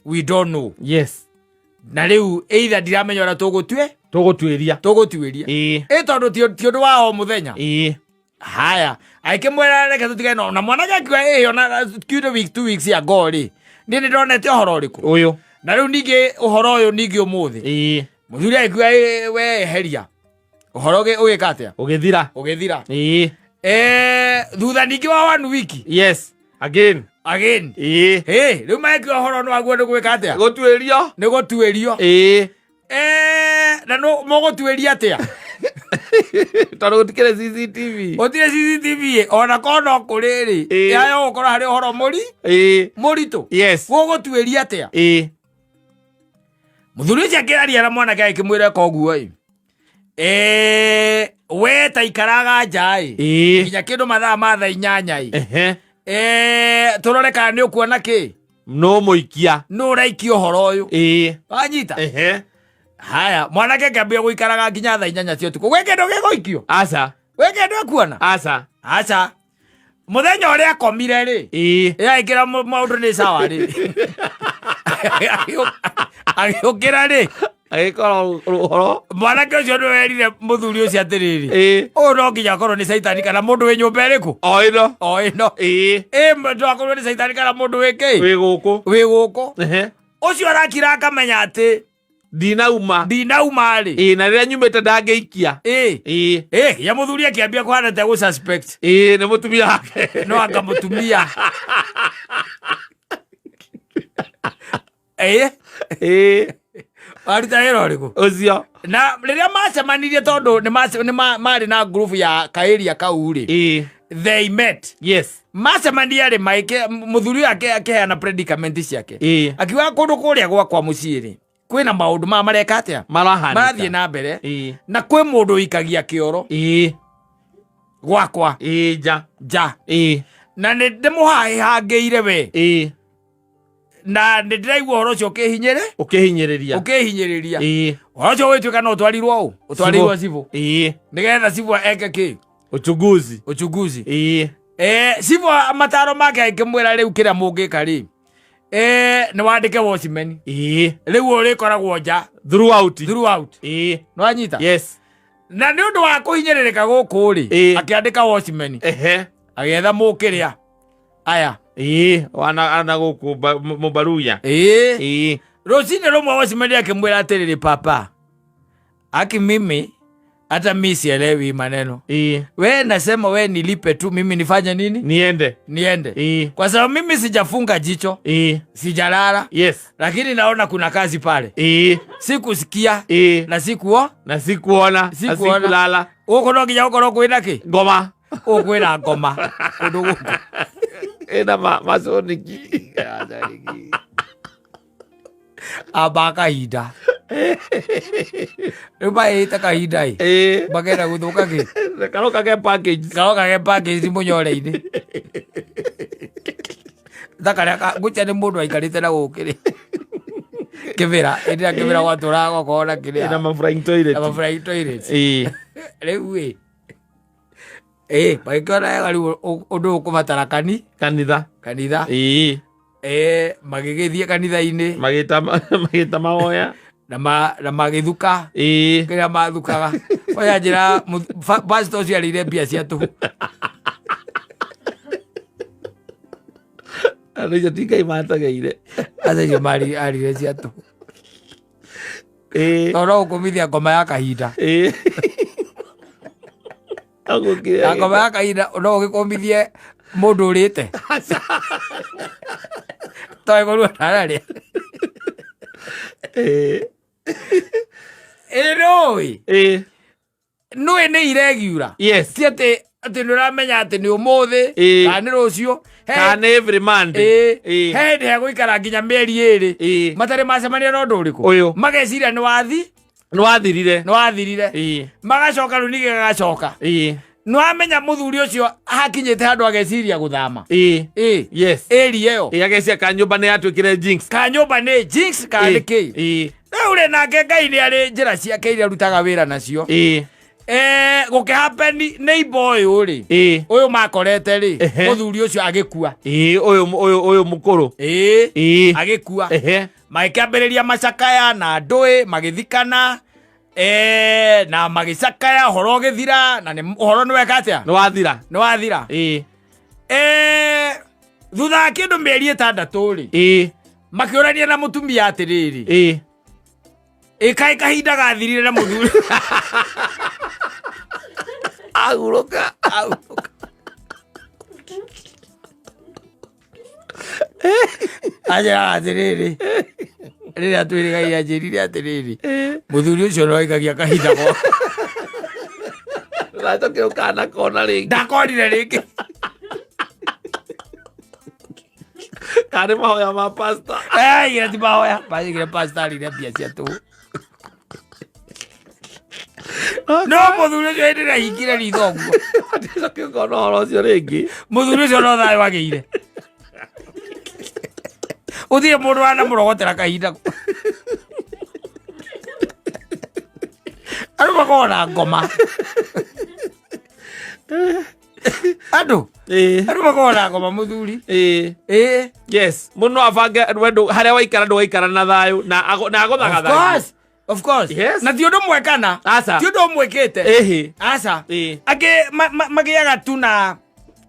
S1: we don't know.
S2: Yes.
S1: Na rĩu either ndiramenya ũrĩa tũgũtue.
S2: Tũgũtuĩria.
S1: Tũgũtuĩria.
S2: Ĩĩ.
S1: Ĩ tondũ ti ũndũ wa o mũthenya.
S2: Ĩĩ.
S1: Haya, agĩkĩmwĩra reke tũtigane na mwanake akiuga ĩ ona kiundo week 2 weeks ago rĩ, niĩ nĩ ndonete ũhoro ũrĩkũ?
S2: Ũyũ.
S1: Na rĩu ningĩ ũhoro ũyũ ningĩ ũmũthĩ.
S2: Ĩĩ.
S1: Mũthuri agĩkiuga ĩ we eheria ũhoro ũgĩka atĩa?
S2: Ũgĩthira.
S1: Ũgĩthira.
S2: Ĩĩ.
S1: Thutha ningĩ wa one week.
S2: Yes. Again.
S1: Again.
S2: Ĩĩ.
S1: Ĩ rĩu magĩkiuga ũhoro nĩ waguo nĩ gwĩka atĩa?
S2: Gũtuĩrio.
S1: Nĩ gũtuĩrio.
S2: Ĩĩ.
S1: Na mũgũtuĩria atĩa?
S2: Tondũ gũtikĩrĩ CCTV.
S1: Gũtirĩ CCTV ĩ, ona korwo no kũrĩ rĩ,
S2: Ĩĩ.
S1: yayo gũkorwo harĩ ũhoro mũri
S2: Ĩĩ.
S1: mũritũ.
S2: Yes.
S1: Gũgũtuĩria atĩa?
S2: Ĩĩ.
S1: Mũthuri ũcio akĩaria na mwanake agĩkĩmwĩra eka ũguo ĩ, we ta ikaraga nja ĩ,
S2: Ĩĩ.
S1: nginya kĩndũ mathaa ma thaa 8 ĩ.
S2: Ehe.
S1: Tũrore kana nĩ ũkuona kĩ.
S2: No mũikia.
S1: Nũ ũraikia ũhoro ũyũ.
S2: Ĩĩ.
S1: Wanyita?
S2: Ehe.
S1: Haya, mwanake akĩambia gũikaraga nginya thaa 8 cia ũtukũ, gwĩ kĩndũ gĩgũikio.
S2: Aca.
S1: Gwĩ kĩndũ ekuona.
S2: Aca.
S1: Aca. Mũthenya ũrĩa akomire rĩ,
S2: Ĩĩ.
S1: yaĩkĩra maũndũ nĩ sawa rĩ, agĩũkĩra rĩ,
S2: Agĩkora ũhoro.
S1: Mwanake ũcio nĩ werire mũthuri ũcio atĩrĩrĩ,
S2: Ĩĩ.
S1: Ũyũ no nginya akorwo nĩ caitani kana mũndũ wĩ nyũmba ĩrĩkũ?
S2: O ĩno.
S1: O ĩno.
S2: Ĩĩ.
S1: Ĩ no akorwo nĩ caitani kana mũndũ wĩ kĩ?
S2: Wĩ gũkũ.
S1: Wĩ gũkũ.
S2: Ehe.
S1: Ũcio arakira akamenya atĩ
S2: Ndinauma.
S1: Ndinauma rĩ.
S2: Ĩĩ, na rĩrĩa nyumĩte ndangĩikia.
S1: Ĩ.
S2: Ĩĩ.
S1: Ĩ ya mũthuri akĩambia kũhana ta gũ suspect.
S2: Ĩĩ, nĩ mũtumia wake.
S1: No anga mũtumia ĩ.
S2: Ĩĩ.
S1: Waruta wĩra ũrĩkũ?
S2: Ũcio.
S1: Na rĩrĩa macemanirie, tondũ nĩ marĩ na group ya kaĩria kau rĩ,
S2: Ĩĩ.
S1: they met.
S2: Yes.
S1: Macemania rĩ, maike mũthuri ũyũ akĩheana predicament ciake.
S2: Ĩĩ.
S1: Akiuga kũndũ kũrĩa gwakwa mũciĩ rĩ, kwĩna maũndũ ma mareka atĩa?
S2: Marahanĩka.
S1: Marathiĩ na mbere.
S2: Ĩĩ.
S1: Na kwĩ mũndũ ũikagia kĩoro
S2: Ĩĩ.
S1: gwakwa.
S2: Ĩĩ, nja.
S1: Nja.
S2: Ĩĩ.
S1: Na nĩ ndĩmũhahĩhangĩire we.
S2: Ĩĩ.
S1: Na nĩ ndĩraigua ũhoro ũcio ũkĩhinyĩrĩ
S2: Ũkĩhinyĩrĩria.
S1: Ũkĩhinyĩrĩria.
S2: Ĩĩ.
S1: Ũhoro ũcio ũgĩtuĩka no ũtwarirwo ũ ũtwarirwo cibũ.
S2: Ĩĩ.
S1: Nĩgetha cibũ eke kĩ?
S2: Uchunguzi.
S1: Uchunguzi.
S2: Ĩĩ.
S1: Cibũ mataro make akĩmwĩra rĩu kĩrĩa mũngĩka rĩ, nĩ wandĩke watchman.
S2: Ĩĩ.
S1: Rĩu ũrĩkoragwo nja.
S2: Throughout.
S1: Throughout.
S2: Ĩĩ.
S1: Nĩwanyita?
S2: Yes.
S1: Na nĩ ũndũ wa kũhinyĩrĩrĩka gũkũ rĩ,
S2: Ĩĩ.
S1: akĩandĩka watchman.
S2: Ehe.
S1: Agĩetha mũkĩrĩa aya.
S2: Ĩĩ, wana ana gũkũ mũbaruya.
S1: Ĩĩ.
S2: Ĩĩ.
S1: Rũcinĩ rũmwe watchman akĩmwĩra atĩrĩrĩ, papa aki mimi hata mi sielewi maneno.
S2: Ĩĩ.
S1: We nasema we nilipe tu, mimi nifanye nini?
S2: Niende.
S1: Niende.
S2: Ĩĩ.
S1: Kwa sababu mimi sijafunga jicho.
S2: Ĩĩ.
S1: Sijalala.
S2: Yes.
S1: Lakini naona kuna kazi pale.
S2: Ĩĩ.
S1: Sikusikia.
S2: Ĩĩ.
S1: Na sikuo
S2: Na sikuona na
S1: Sikuona.
S2: sikulala.
S1: Gũkũ no nginya gũkorwo kwĩna kĩ?
S2: Ngoma.
S1: Gũkũ kwĩna ngoma kũndũ gũkũ.
S2: Ĩna maconiki.
S1: Amba kahinda rĩu maĩte kahinda ĩ.
S2: Ĩĩ.
S1: Makenda gũthũka kĩ?
S2: Karoka ke package.
S1: Karoka ke package mũnyore-inĩ ta karĩa ngũcia nĩ mũndũ aikarĩte na gũkĩrĩ kĩbĩra ĩndĩ ya kĩbĩra gwatũraga gwakorwo na kĩrĩa.
S2: Ĩna ma flying toilet.
S1: Na ma flying toilet.
S2: Ĩĩ.
S1: Rĩu ĩ magĩkĩona wega rĩu ũndũ ũkũbatara
S2: Kanitha.
S1: Kanitha.
S2: Ĩĩ.
S1: Magĩgĩthiĩ kanitha-inĩ.
S2: Magĩta mahoya.
S1: Na magĩthuka.
S2: Ĩĩ.
S1: Kĩrĩa mathukaga oya njĩra pastor ũcio arĩire mbia cia tũhũ.
S2: Andũ acio ti Ngai mategeire.
S1: Aca icio arĩire cia tũhũ.
S2: Ĩĩ.
S1: Tondũ no gũkũmithia ngoma ya kahinda.
S2: Ĩĩ. Agũkire
S1: Na ngoma ya kahinda no ũgĩkũmithie mũndũ ũrĩte. Toĩ kũrua ndararĩa.
S2: Ĩĩ.
S1: Ĩ nũĩ.
S2: Ĩĩ.
S1: Nũĩ nĩ iregiura.
S2: Yes.
S1: Ti atĩ atĩ nĩ ũramenya atĩ nĩ ũmũthĩ
S2: Ĩĩ.
S1: kana nĩ rũciũ. He-
S2: Kana nĩ every Monday.
S1: Ĩĩ.
S2: Ĩĩ.
S1: He hĩndĩ hegũikara nginya mĩeri ĩrĩ.
S2: Ĩĩ.
S1: Matarĩ macemania na ũndũ ũrĩkũ.
S2: Ũyũ.
S1: Mageciria nĩ wathi
S2: Nĩ wathirire.
S1: nĩ wathirire.
S2: Ĩĩ.
S1: Magacoka rĩu ningĩ gagacoka.
S2: Ĩĩ.
S1: Nĩ wamenya mũthuri ũcio hakinyĩte handũ ageciria gũthama.
S2: Ĩĩ.
S1: Ĩĩ.
S2: Yes.
S1: Ĩri ĩyo.
S2: Ĩĩ agecia ka nyũmba nĩ yatuĩkire jinx.
S1: Ka nyũmba nĩ jinx kana nĩ kĩ.
S2: Ĩĩ.
S1: Rĩu rĩ nake Ngai nĩ arĩ njĩra ciake iria arutaga wĩra nacio.
S2: Ĩĩ.
S1: Eh, gũkĩhappen neighbor ũyũ rĩ.
S2: Ĩĩ.
S1: Ũyũ makorete rĩ,
S2: Ehe.
S1: mũthuri ũcio agĩkua.
S2: Ĩĩ ũyũ ũyũ ũyũ mũkũrũ.
S1: Ĩĩ.
S2: Ĩĩ.
S1: Agĩkua.
S2: Ehe.
S1: Magĩkĩambĩrĩria macakaya na ndũĩ magĩthikana eh, na magĩcakaya ũhoro ũgĩthira na nĩ ũhoro nĩ weka atĩa?
S2: Nĩ wathira.
S1: Nĩ wathira.
S2: Ĩĩ.
S1: Eh, thutha wa kĩndũ mĩeri ĩtandatũ rĩ,
S2: Ĩĩ.
S1: makĩũrania na mũtumia atĩrĩrĩ,
S2: Ĩĩ.
S1: ĩ kaĩ kahinda gathirire na mũthuri
S2: Ahurũka.
S1: anjĩraga atĩrĩrĩ rĩrĩa twĩrĩgaire anjĩrire atĩrĩrĩ mũthuri ũcio no aikagia kahinda gwa
S2: Ndacokire ũkana kona rĩngĩ.
S1: ndakonire rĩngĩ
S2: Kana nĩ mahoya ma pastor.
S1: aigire ti mahoya maigire pastor arire mbia cia tũhũ no mũthuri ũcio hĩndĩ ĩrĩa ahingire ritho ũguo
S2: Ndacokire ũkona ũhoro ũcio rĩngĩ.
S1: mũthuri ũcio no thayũ agĩire gũtirĩ mũndũ wanamũrogotera kahinda andũ makoragwo na ngoma andũ
S2: Ĩĩ.
S1: andũ makoragwo na ngoma mũthuri
S2: Ĩĩ.
S1: ĩĩ
S2: Yes. Mũndũ no abange we harĩa waikara ndũgaikara na thayũ na
S1: Of
S2: agũthagathagie.
S1: course, of course.
S2: Yes.
S1: Na ti ũndũ mwekana
S2: Aca.
S1: ti ũndũ ũmwĩkĩte
S2: Ĩhĩ.
S1: aca
S2: Ĩĩ.
S1: angĩ magĩaga tu na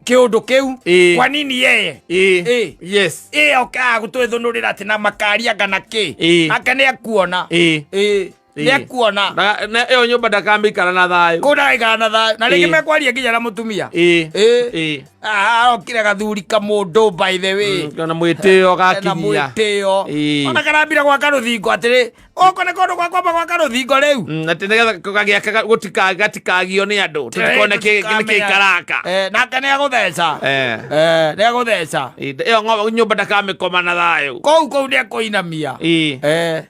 S1: kĩũndũ kĩu
S2: Ĩĩ.
S1: kwa nini yeye
S2: Ĩĩ.
S1: Ĩĩ.
S2: Yes.
S1: ĩ okaga gũtwĩthũnũrĩra atĩ na makari anga na kĩ
S2: Ĩĩ.
S1: anga nĩ ekuona
S2: Ĩĩ.
S1: Ĩĩ.
S2: Ĩĩ.
S1: nĩ ekuona
S2: Na ĩyo nyũmba ndakamĩikara na thayũ.
S1: kũu ndagaikara na thayũ na rĩngĩ
S2: Ĩĩ.
S1: mekwaria nginya na mũtumia
S2: Ĩĩ.
S1: Ĩĩ.
S2: Ĩĩ.
S1: Ah, arokire gathuri kamũndũ by the way
S2: Na mwĩtĩo
S1: na
S2: gakinyia.
S1: mwĩtĩo
S2: Ĩĩ.
S1: ona karambira gwaka rũthingo atĩrĩ gũkũ nĩ kũndũ gwa kwamba gwaka rũthingo rĩu
S2: Atĩ nĩgetha gagĩaka gatikagio nĩ andũ tũtikone nĩkĩ karaka.
S1: Eh, nake nĩ agũtheca
S2: Eh.
S1: Eh, nĩ agũtheca
S2: Ĩĩ, ĩyo nyũmba ndakamĩkoma na thayũ.
S1: kũu kũu nĩ ekũinamia
S2: Ĩĩ.
S1: Eh,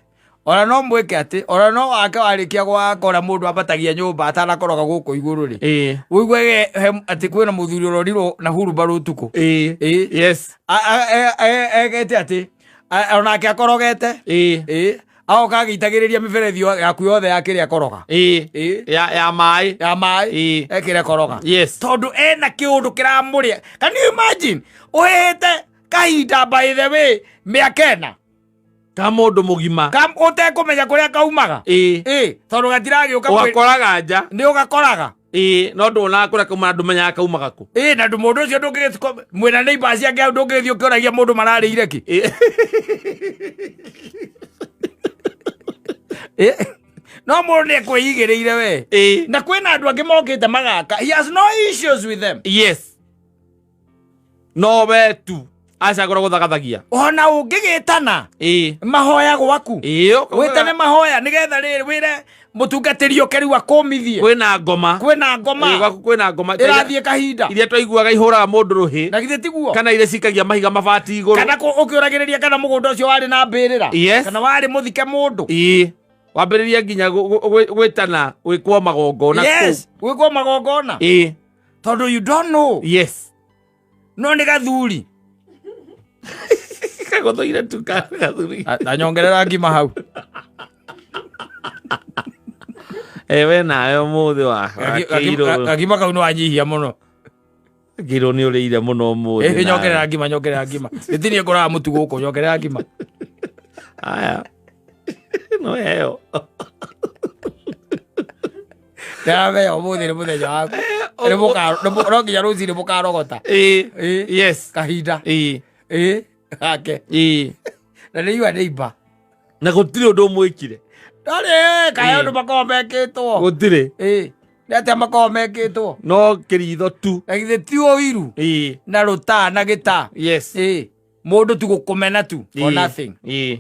S1: ona no mwĩke atĩ ona no wake warĩkia gwaka ũrĩa mũndũ ambatagia nyũmba atanakoroga gũkũ igũrũ rĩ
S2: Ĩĩ.
S1: ũigue atĩ kwĩna mũthuri ũrorirwo na hurumbarũ ũtukũ
S2: Ĩĩ.
S1: Ĩĩ.
S2: Yes.
S1: Egete atĩ onake akorogete
S2: Ĩĩ.
S1: Ĩĩ. Agoka agĩitagĩrĩria mĩberethi yaku yothe ya kĩrĩa koroga
S2: Ĩĩ.
S1: Ĩĩ.
S2: Ya maĩ.
S1: Ya maĩ
S2: Ĩĩ.
S1: ekĩre koroga
S2: Yes.
S1: tondũ ena kĩũndũ kĩramũrĩa. Can you imagine ũhĩhĩte kahinda by the way mĩaka ĩna
S2: Ka mũndũ mũgima.
S1: Ũtekũmenya kũrĩa kaumaga.
S2: Ĩĩ.
S1: Ĩĩ, tondũ gatiragĩũka kwĩ-
S2: Ũgakoraga nja.
S1: Nĩ ũgakoraga.
S2: Ĩĩ, no ndũonaga kũrĩa kauma na ndũmenyaga kaumaga kũ.
S1: Ĩĩ, na ndũ mũndũ ũcio ndũngĩgĩthiĩ mwĩna neighbors ciake hau ndũngĩgĩthiĩ ũkĩũragia mũndũ mararĩire kĩ.
S2: Ĩĩ.
S1: Ĩĩ. No mũndũ nĩ ekwĩigĩrĩire we.
S2: Ĩĩ.
S1: Na kwĩna andũ angĩ mokĩte magaka. He has no issues with them.
S2: Yes. No we tu acagũra gũthagathagia.
S1: Ona ũngĩgĩtana
S2: Ĩĩ.
S1: mahoya gwaku.
S2: Ĩĩ.
S1: Wĩtane mahoya nĩgetha rĩrĩ wĩre mũtungatĩri ũke rĩu akũmithie.
S2: Kwĩna ngoma.
S1: Kwĩna ngoma.
S2: Ĩĩ, gwaku kwĩna ngoma.
S1: Ĩrathiĩ kahinda.
S2: Iria twaiguaga ihũraga mũndũ rũhĩ.
S1: Na githĩ tiguo?
S2: Kana iria cikagia mahiga mabati igũrũ.
S1: Kana ũkĩũragĩrĩria kana mũgũnda ũcio warĩ na mbĩrĩra.
S2: Yes.
S1: Kana warĩ mũthike mũndũ.
S2: Ĩĩ. Wambĩrĩria nginya gwĩtana gwĩkwo magongona.
S1: Yes, gwĩkwo magongona.
S2: Ĩĩ.
S1: Tondũ you don't know.
S2: Yes.
S1: No nĩ gathuri.
S2: Kagũthũire tu gathuri.
S1: Tanyongerera ngima hau.
S2: We nawe ũmũthĩ wa wakĩirwo.
S1: Gakima kau nĩ wanyihia mũno.
S2: Ngĩrwo nĩ ũrĩire mũno ũmũthĩ.
S1: Ĩ, nyongerera ngima, nyongerera ngima. Gĩtirĩ ngũraga mũtu gũkũ, nyongerera ngima.
S2: Aya. No heo.
S1: Ndĩramenya ũmũthĩ nĩ mũthenya waku. No nginya rũcinĩ mũkarogota.
S2: Ĩĩ.
S1: Ĩĩ.
S2: Yes.
S1: Kahinda.
S2: Ĩĩ.
S1: Ĩĩ. Gake.
S2: Ĩĩ.
S1: Na nĩ igua nĩ imba.
S2: Na gũtirĩ ũndũ ũmwĩkire.
S1: Ndarĩ kaĩ ũndũ makoragwo mekĩtwo.
S2: Gũtirĩ.
S1: Ĩĩ. Nĩ atĩa makoragwo mekĩtwo?
S2: No kĩritho tu.
S1: Na githĩ ti ũiru na rũtaa na gĩtaa.
S2: Yes.
S1: Ĩĩ. Mũndũ tu gũkũmena tu for nothing.
S2: Ĩĩ.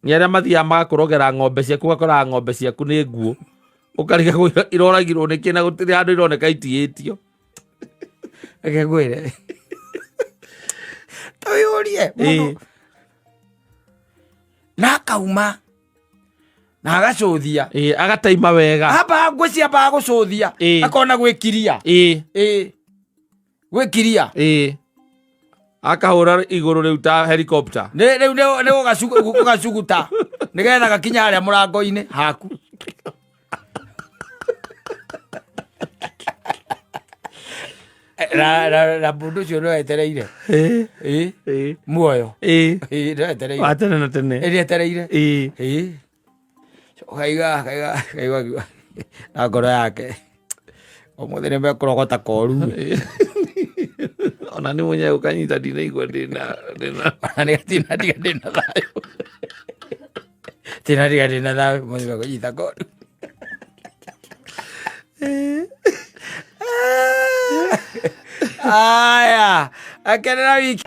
S2: Nĩ arĩa mathiaga magakũrogera ng'ombe ciaku, ũgakoraga ng'ombe ciaku nĩ nguũ, ũkarigagwo iroragirwo nĩkĩ na gũtirĩ handũ ironeka itigĩtio.
S1: Reke ngwĩre. Ta wĩyũrie mũndũ na akauma na agacũthia.
S2: Ĩĩ, agataima wega.
S1: Amba ngwĩciria ambaga gũcũthia. Akona gwĩkiria. Ĩĩ. Gwĩkiria.
S2: Ĩĩ, akahũra igũrũ rĩu ta helicopter.
S1: Nĩ rĩu nĩ gũgacuguta nĩgetha gakinya harĩa mũrango-inĩ haku. Na mũndũ ũcio no etereire. Ĩĩ. Muoyo. Ĩĩ, no etereire.
S2: Wa tene na tene.
S1: Ĩrĩa etereire. Ĩĩ. Kaiga kaiga kaiga akiuga na ngoro yake, ũmũthĩ nĩ mekũrogota koru.
S2: Ona nĩ mwenyewe ũkanyita ndinaigua ndĩna
S1: Ona nĩ gatinatiga ndĩna thayũ, tinatiga ndĩna thayũ, ũmũthĩ mekũnyita koru. Aya, akenera wiki.